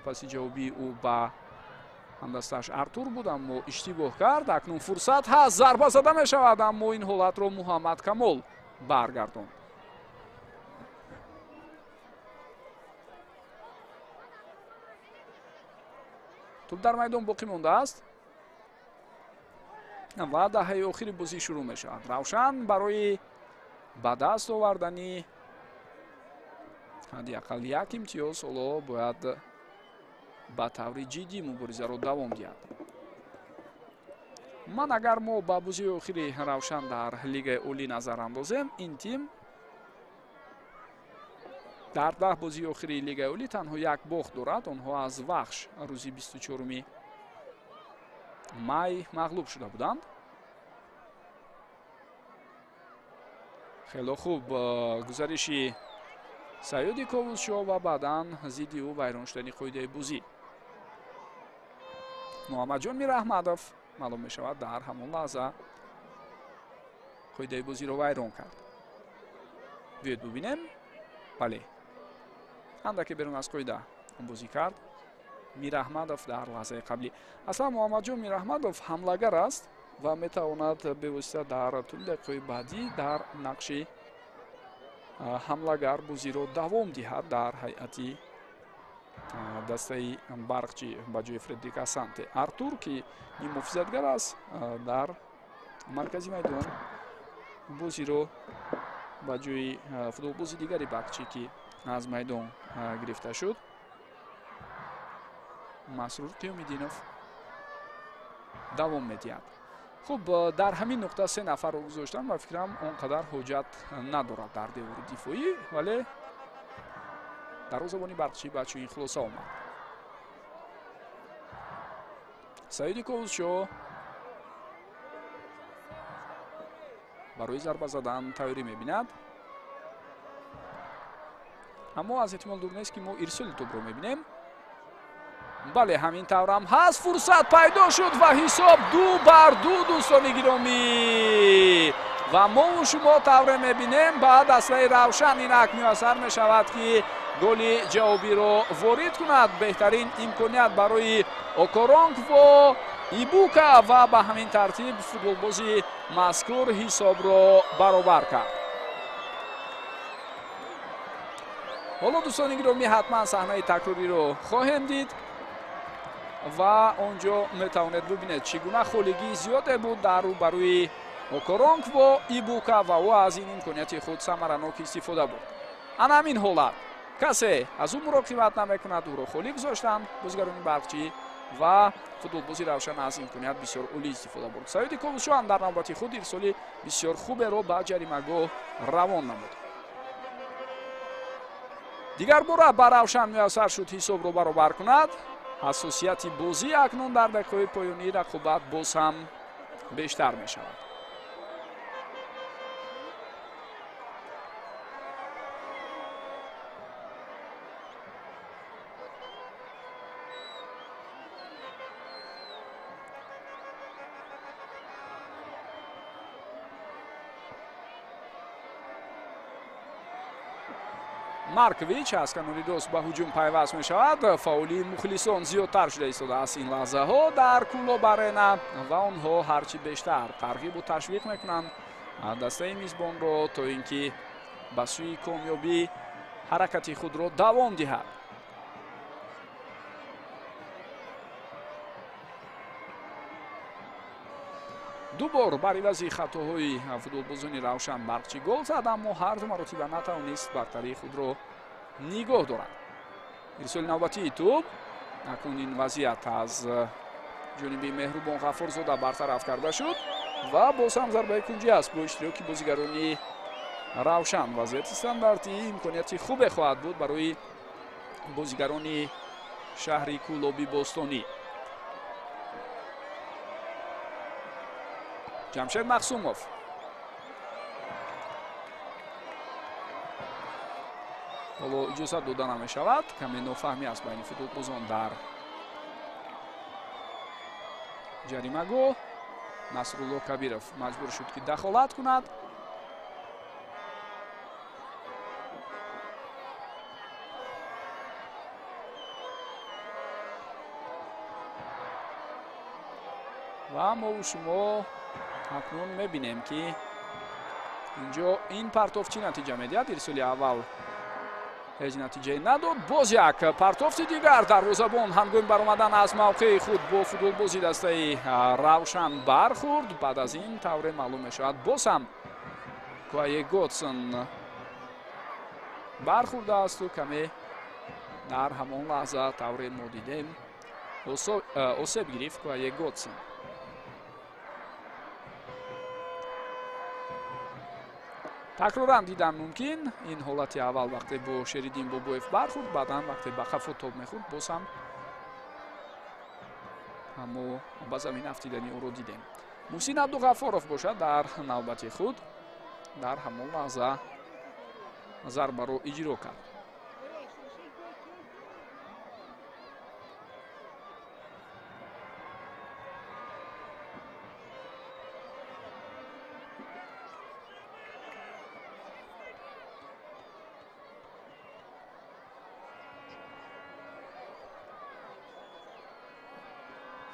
паси ҷавобии ӯ ба ҳамдастааш Артур буд, аммо иштибоҳ кард. Акнун фурсат ҳаст, зарба зада мешавад, аммо ин ҳолатро Муҳаммад Камол баргардонд. Тӯб дар майдон боқӣ мондааст ва даҳаи охири бозӣ шурӯъ мешавад. Равшан барои ба даст овардани ҳадди ақал як имтиёз ҳоло бояд ба таври ҷиддӣ муборизаро давом диҳад. Ман агар мо ба бозии охири Равшан дар Лигаи Олӣ назар андозем, ин тим дар 10 бозии охири Лигаи Олӣ танҳо як бохт дорад. Онҳо аз Вахш рӯзи 24 май мағлуб шуда буданд. Хело хуб гузариши Саёди Ковусшо ва баъдан зидди ӯ вайрон шудани қоидаи бозӣ. Муҳаммадҷон Мираҳмадов маълум мешавад дар ҳамон лаҳза қоидаи бозиро вайрон кард. Биёед бубинем. Бале, андаке берун аз қоида бозӣ кард Мираҳмадов дар лаҳзаи қаблӣ. Аслан Муҳаммадҷон Мираҳмадов ҳамлагар аст ва метавонад бевосита дар тӯли дақиқаҳои баъдӣ дар нақши ҳамлагар бозиро давом диҳад дар ҳайати дастаи Барқчӣ ба ҷои Фредерик Асанте. Артур, ки ниммуҳофизатгар аст, дар маркази майдон бозиро ба ҷои футболбози дигари Барқчӣ, ки аз майдон гирифта шуд, Масрур Қиёмиддинов давом медиҳад. Хуб, дар ҳамин нуқта се нафарро гузоштам ва фикрам он қадар ҳоҷат надорад дар девори дифоӣ, вале дарвозабони Барқчӣ ба чунин хулоса омад. Саиди Ковусшо барои зарба задан тайёрӣ мебинад, аммо аз эҳтимол дур нест, ки мо ирсоли тӯбро мебинем. Бале, ҳамин таврам ҳаст, фурсат пайдо шуд ва ҳисоб 2-2, дӯстони гиромӣ. Ва мову шумо тавре мебинем, ба дастаи Равшан инак муяссар мешавад, ки голи ҷавобиро ворид кунад. Беҳтарин имконият барои Окоронкво Ибука ва ба ҳамин тартиб футболбози мазкур ҳисобро баробар кард. Ҳоло дӯстони гиромӣ ҳатман саҳнаи такрориро хоҳем дид ва он ҷо метавонед бубинед, чӣ гуна холигии зиёде буд дар рӯбарӯи Окоронкво Ибука ва ӯ аз ин имконияти худ самаранок истифода бурд. Ана ҳамин ҳолат касе аз ӯ муроқибат намекунад, ӯро холӣ гузоштанд бозигарони Барқчӣ ва футболбози Равшан аз имконият бисёр олӣ истифода бурд. Саиди Ковусшо ҳам дар навбати худ ирсоли бисёр хуберо ба ҷаримагоҳ равон намуд. Дигар бора ба Равшан муяссар шуд ҳисобро баробар кунад. Ҳассосияти бозӣ акнун дар дақиқаҳои поёнии рақобат боз ҳам бештар мешавад. Маркович аз канори рост ба ҳуҷум пайваст мешавад. Фаъолии мухлисон зиёдтар шуда истодааст ин лаҳзаҳо дар Кӯлоб Арена ва онҳо ҳарчи бештар тарғибу ташвиқ мекунанд дастаи мизбонро, то ин ки ба сӯи комёбӣ ҳаракати худро давом диҳад. Ду бор бар ивази хатоҳои футболбозони Равшан Барқчӣ гол зад, аммо ҳар ду маротиба натавонист бартарии худро нигоҳ дорад. Ирсоли навбатии тӯб. Акнун ин вазъият аз ҷониби Меҳрубон Ғаффорзода бартараф карда шуд ва боз ҳам зарбаи кунҷӣ аст бо иштироки бозигарони Равшан. Вазъияти стандартӣ имконияти хубе хоҳад буд барои бозигарони шаҳри Кӯлоби бостонӣ. Ҷамшед Мақсумов ҳоло иҷозат дода намешавад. Каме нофаҳмӣ аст байни футболбозон дар ҷаримагоҳ. Насрулло Кабиров маҷбур шуд, ки дахолат кунад. Ва мову шумо акнун мебинем, ки инҷо ин партоф чӣ натиҷа медиҳад. Ирсоли аввал ҳеҷ натиҷае надод. Боз як партофти дигар. Дарвозабон ҳангоми баромадан аз мавқеи худ бо футболбози дастаи Равшан бархӯрд. Баъд аз ин тавре маълум мешавад, боз ҳам Куае Готсон бархӯрдаасту каме дар ҳамон лаҳза тавре мо дидем осеб гирифт Куае Готсон. Такроран дидан мумкин ин ҳолати аввал вақте бо Шериддин Бобоев бархӯрд, баъдан вақте ба қафо тоб мехӯрд, боз ҳам аммо ба замин афтидани ӯро дидем. Муҳсин Абдуғаффоров бошад дар навбати худ дар ҳамон лаҳза зарбаро иҷро кард.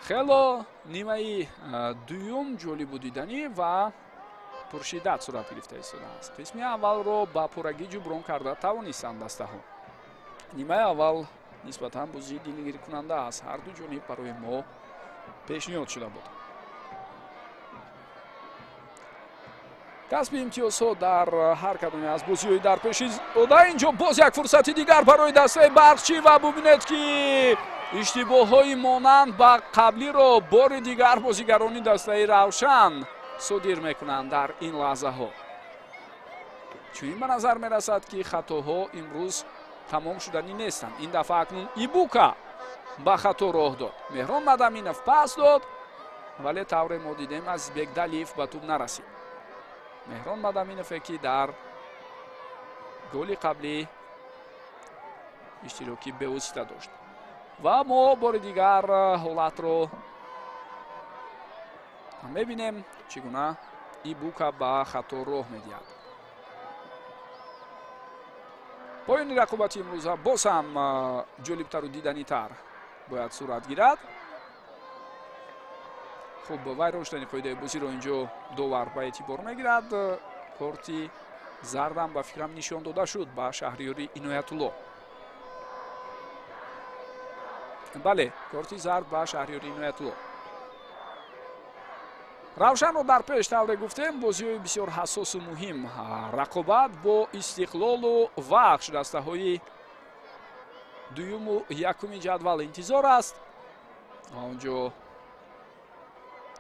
Хело нимаи дуюм ҷолибу диданӣ ва пуршиддат сурат гирифта истодааст. Қисми аввалро ба пуррагӣ ҷуброн карда тавонистанд дастаҳо. Нимаи аввал нисбатан бозии дилгиркунанда аз ҳар ду ҷониб барои мо пешниҳод шуда буд. Касби имтиёзҳо дар ҳар кадоме аз бозиҳои дар пеши ода. Инҷо боз як фурсати дигар барои дастаи Барқчӣ ва бубинед, ки иштибоҳҳои монанд ба қаблиро бори дигар бозигарони дастаи Равшан содир мекунанд дар ин лаҳзаҳо. Чунин ба назар мерасад, ки хатоҳо имрӯз тамом шуданӣ нестанд. Ин дафъа акнун Ибука ба хато роҳ дод. Меҳрон Мадаминов пас дод, вале тавре мо дидем Азизбек Далиев ба тӯб нарасид. Меҳрон Мадаминове, ки дар голи қаблӣ иштироки бевосита дошт. Ва мо бори дигар ҳолатро мебинем, чӣ гуна Ибука ба хато роҳ медиҳад. Поёни рақобати имрӯза боз ҳам ҷолибтару диданитар бояд сурат гирад. Хуб, вайрон шудани қоидаи бозиро инҷо довар ба эътибор мегирад. Корти зардам ба фикрам нишон дода шуд ба Шаҳриёри Иноятулло. Бале, корти зард ба Шаҳриёри Иноятулло. Равшанро дар пеш тавре гуфтем, бозиҳои бисёр ҳассосу муҳим, рақобат бо Истиқлолу Вахш, дастаҳои дуюму якуми ҷадвал интизор аст. Онҷо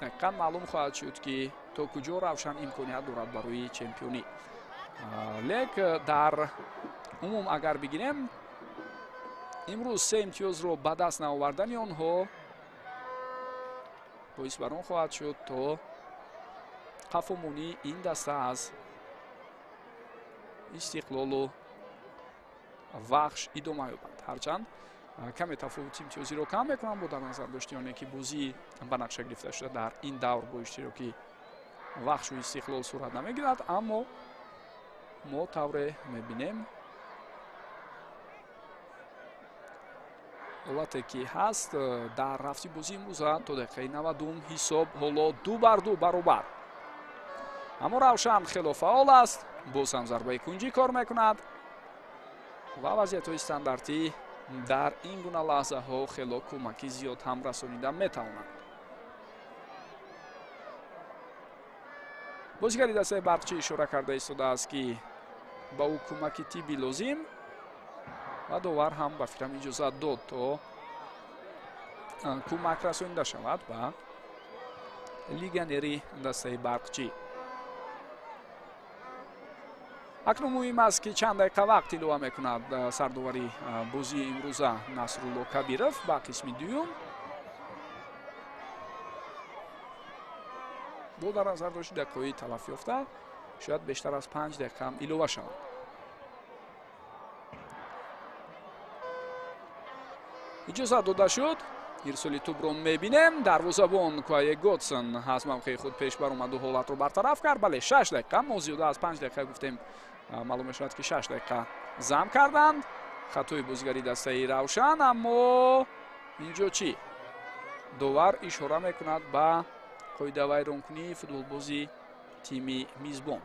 дақиқан маълум хоҳад шуд, ки то куҷо Равшан имконият дорад барои чемпионӣ. Лек дар умум агар бигирем, имрӯз се имтиёзро ба даст наовардани онҳо боис бар он хоҳад шуд, то қафомонии ин даста аз Истиқлолу Вахш идома ёбад. Ҳарчанд каме тафовути имтиёзиро кам мекунам бо дар назар дошти оне, ки бозӣ ба нақша гирифта шуда дар ин давр бо иштироки Вахшу Истиқлол сурат намегирад, аммо мо тавре мебинем Ҳолате ки ҳаст дар рафти бозии имрӯза то дақиқаи 90 ҳисоб ҳоло 2-2 баробар. Аммо Равшан хело фаъол аст, боз ҳам зарбаи кунҷӣ кор мекунад ва вазъиятҳои стандартӣ дар ин гуна лаҳзаҳо хело кӯмаки зиёд ҳам расонида метавонанд. Бозигари дастаи Барқчӣ ишора карда истодааст, ки ба ӯ кӯмаки тиббӣ лозим ва довар ҳам ба фикрам иҷозат дод, то кӯмак расонида шавад ба легионери дастаи Барқчӣ. Акнун муҳим аст, ки чанд дақиқа вақт илова мекунад сардовари бозии имрӯза Насрулло Кабиров ба қисми дуюм. Бо дар назар дошти дақиқаҳои талаф ёфта шояд бештар аз 5 дақиқа ҳам илова шавад. Иҷозат дода шуд. Ирсоли тӯбро мебинем. Дарвозабон Куае Годсон аз мавқеи худ пеш баромаду ҳолатро бартараф кард. Бале, 6 дақиқа, мо зиёда аз 5 дақиқа гуфтем, маълум мешавад, ки 6 дақиқа зам карданд. Хатои бозигари дастаи Равшан, аммо инҷо чӣ? Довар ишора мекунад ба қоидавайронкунии футболбози тими мизбон.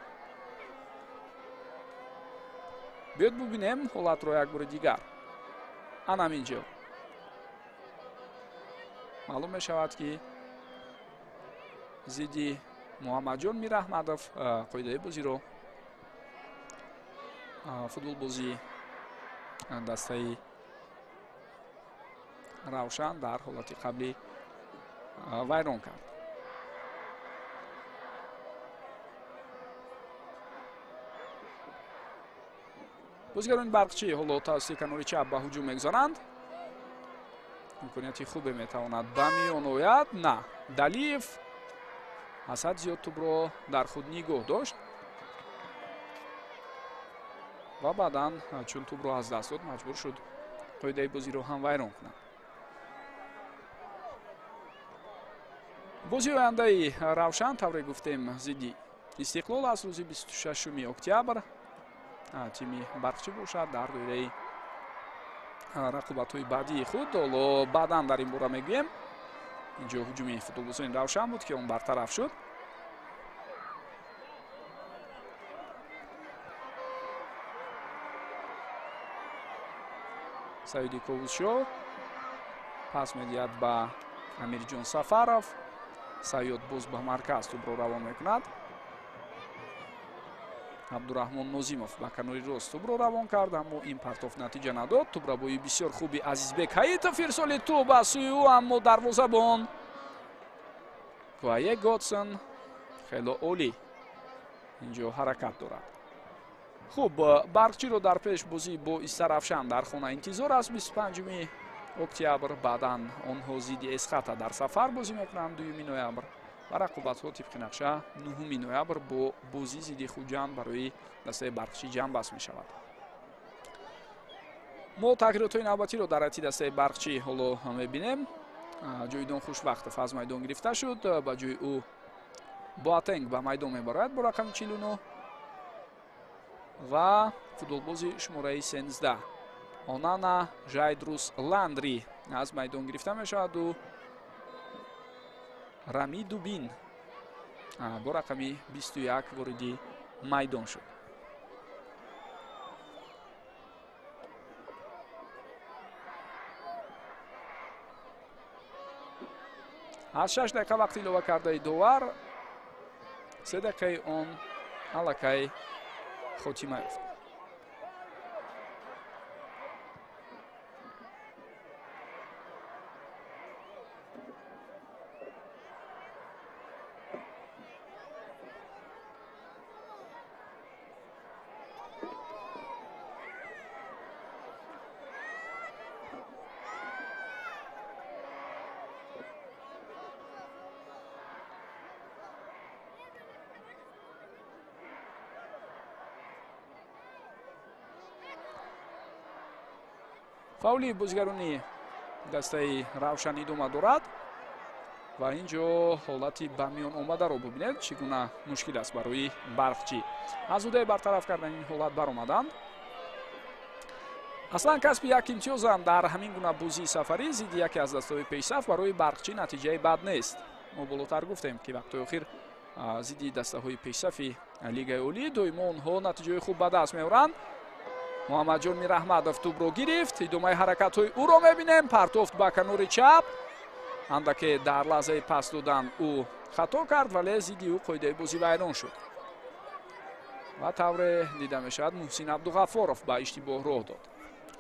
Биёд бубинем ҳолатро як бори дигар. Анам инҷо маълум мешавад, ки зидди Муҳаммадҷон Мираҳмадов қоидаи бозиро футболбози дастаи Равшан дар ҳолати қаблӣ вайрон кард. Бозигарони Барқчӣ ҳоло тавассути канори чап ба ҳуҷум мегузаранд. Имконияти хубе метавонад ба миён ояд. На, Далиев аз ҳад зиёд тӯбро дар худ нигоҳ дошт ва баъдан чун тӯбро аз даст дод, маҷбур шуд қоидаи бозиро ҳам вайрон кунад. Бозии ояндаи Равшан, тавре гуфтем, зидди Истиқлол аз рӯзи 26 октябр. Тими Барқчӣ бошад дар доираи рақобатҳои баъдии худ. Ҳоло баъдан дар ин бора мегӯем. Инҷо ҳуҷуми футболбозони Равшан буд, ки он бартараф шуд. Саиди Ковусшо пас медиҳад ба Амирҷон Сафаров. Саёд боз ба марказ тӯбро равон мекунад. Абдураҳмон Нозимов ба канори рост тӯбро равон кард, аммо ин партоф натиҷа надод. Тӯбрабои бисёр хуби Азизбек Ҳаитов, ирсоли тӯб аз сӯи ӯ, аммо дарвозабон Куае Годсон хело олӣ инҷо ҳаракат дорад. Хуб, Барқчиро дар пеш бозӣ бо Истаравшан дар хона интизор аст 25 октябр. Баъдан онҳо зидди Эсхата дар сафар бозӣ мекунанд 2 ноябр ва рақобатҳо тибқи нақша 9 ноябр бо бозӣ зидди Хуҷанд барои дастаи Барқчӣ ҷамъбаст мешавад. Мо тағйиротҳои навбатиро дар ҳайати дастаи Барқчӣ ҳоло мебинем. Ҷовидон Хушвақтов аз майдон гирифта шуд, ба ҷои ӯ Боатенг ба майдон мебарад бо рақами 49 ва футболбози шумораи 13 Онана Жайдрус Ландри аз майдон гирифта мешавад. Ӯ Рами Дубин бо рақами 21 вориди майдон шуд. Аз 6 дақиқа вақти илова кардаи довар, 3 дақиқаи он аллакай хотима ёфт. Фаули бозигарони дастаи Равшан идома дорад ва инҷо ҳолати ба миён омадаро бубинед, чӣ гуна мушкил аст барои Барқчӣ. Аз ҳудаи бартараф кардани ин ҳолат баромаданд. Аслан касби як имтиёзам дар ҳамин гуна бозии сафарӣ зидди яке аз дастаҳои пешсаф барои Барқчӣ натиҷаи бад нест. Мо болотар гуфтем, ки вақтҳои охир зидди дастаҳои пешсафи Лигаи Олӣ доимо онҳо натиҷаи хуб ба даст меоранд. Муҳаммадҷон Мираҳмадов тӯбро гирифт, идомаи ҳаракатҳои ӯро мебинем. Партофт ба канори чап, андаке дар лаҳзаи пас додан ӯ хато кард, вале зидди ӯ қоидаи бозӣ вайрон шуд ва тавре дида мешавад, Муҳсин Абдуғаффоров ба иштибоҳ роҳ дод.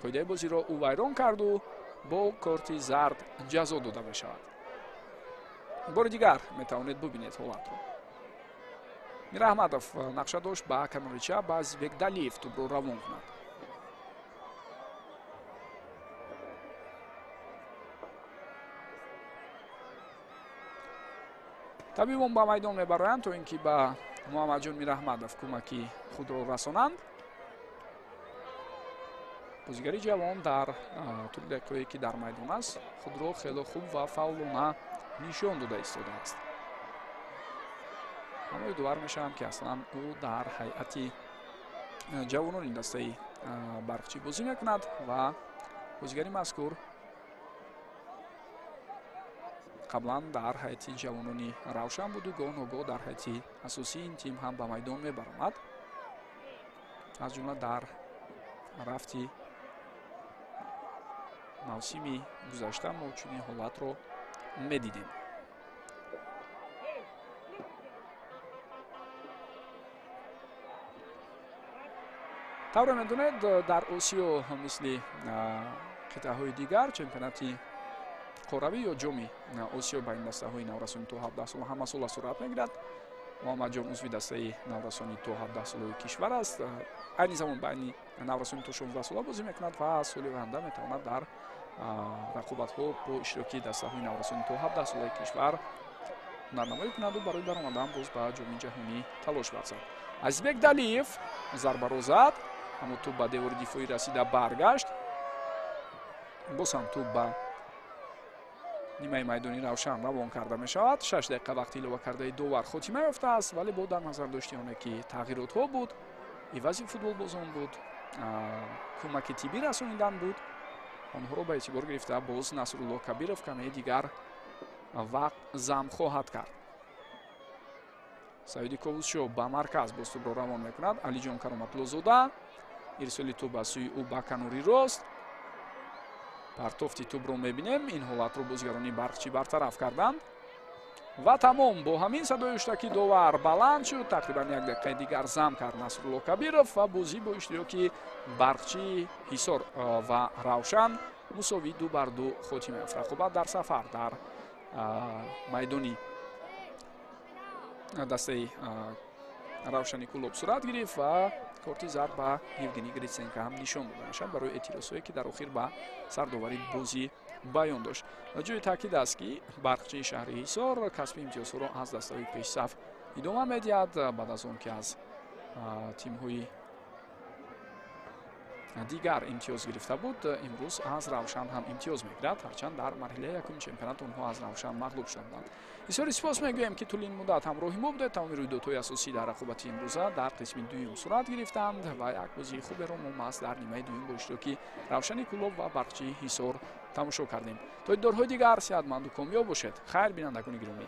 Қоидаи бозиро ӯ вайрон карду бо корти зард ҷазо дода мешавад. Бори дигар метавонед бубинед ҳолатро. Мираҳмадов нақша дошт ба канори чап ба Азизбек Далиев тӯбро равон кунад. Табибон ба майдон мебароянд, то ин ки ба Муҳаммадҷон Мираҳмадов кӯмаки худро расонанд. Бозигари ҷавон дар тӯли дақиқое, ки дар майдон аст, худро хеле хуб ва фаъолона нишон дода истодааст. Аммо ёдовар мешавам, ки аслан ӯ дар ҳайати ҷавонони дастаи Барқчӣ бозӣ мекунад ва бозигари мазкур қаблан дар ҳайати ҷавонони Равшан буду гоҳ ногоҳ дар ҳайати асосии ин тим ҳам ба майдон мебаромад, аз ҷумла дар рафти мавсими гузашта мо чунин ҳолатро медидем. Тавре медонед, дар Осиё мисли қитъаҳои дигар чемпионати қорравӣ ё ҷоми Осиё байни дастаҳои наврасони то 17 сола ҳамасола сурат мегирад. Муҳаммадҷон узви дастаи наврасони то 17 солаи кишвар аст. Айни замон байни наврасони то 16 сола бозӣ мекунад ва аз соли оянда метавонад дар рақобатҳо бо иштироки дастаҳои наврасони то 17 солаи кишвар ҳунарнамоӣ кунаду барои баромадан боз ба ҷоми ҷаҳонӣ талош варзад. Азизбек Далиев зарбаро зад, аммо тӯб ба девори дифоӣ расида баргашт. Боз ҳам тӯб ба нимаи майдони Равшан равон карда мешавад. 6 дақиқа вақти илова кардаи довар хотима ёфтааст, вале бо дар назар дошти оне, ки тағйиротҳо буд, ивази футболбозон буд, кӯмаки тиббӣ расонидан буд, онҳоро ба эътибор гирифта боз Насрулло Кабиров каме дигар вақт зам хоҳад кард. Саиди Ковусшо ба марказ боз тӯбро равон мекунад. Алиҷон Кароматуллозода, ирсоли тӯб ба сӯи ӯ ба канори рост. Партофти тӯбро мебинем. Ин ҳолатро бозигарони Барқчӣ бартараф карданд ва тамом. Бо ҳамин садои ҳуштаки довар баланд шуд. Тақрибан як дақиқаи дигар зам кард Насрулло Кабиров ва бозӣ бо иштироки Барқчии Ҳисор ва Равшан мусовӣ 2-2 хотима ёфт. Рақобат дар сафар дар майдони дастаи Равшани Кӯлоб сурат гирифт ва корти зард ба Евгений Гриценко ҳам нишон дода мешавад барои эътирозҳое, ки дар охир ба сардовари бозӣ баён дошт. Ҷои таъкид аст, ки Барқчии шаҳри Ҳисор касби имтиёзҳоро аз дастаҳои пешсаф идома медиҳад, баъд аз он ки аз тимҳои дигар имтиёз гирифта буд, имрӯз аз Равшан ҳам имтиёз мегирад, ҳарчанд дар марҳилаи якуми чемпионат онҳо аз Равшан мағлуб шуда буданд. Бисёри сипос мегӯем, ки тӯли ин муддат ҳамроҳи мо будед. Тамоми рӯйдодҳои асосӣ дар рақобати имрӯза дар қисми дуюм сурат гирифтанд ва як бозии хуберо мо маҳз дар нимаи дуюм бо иштироки Равшани Кӯлоб ва Барқчии Ҳисор тамошо кардем. То дидорҳои дигар сеҳатманду комёб бошед. Хайр, бинандагони гиромӣ.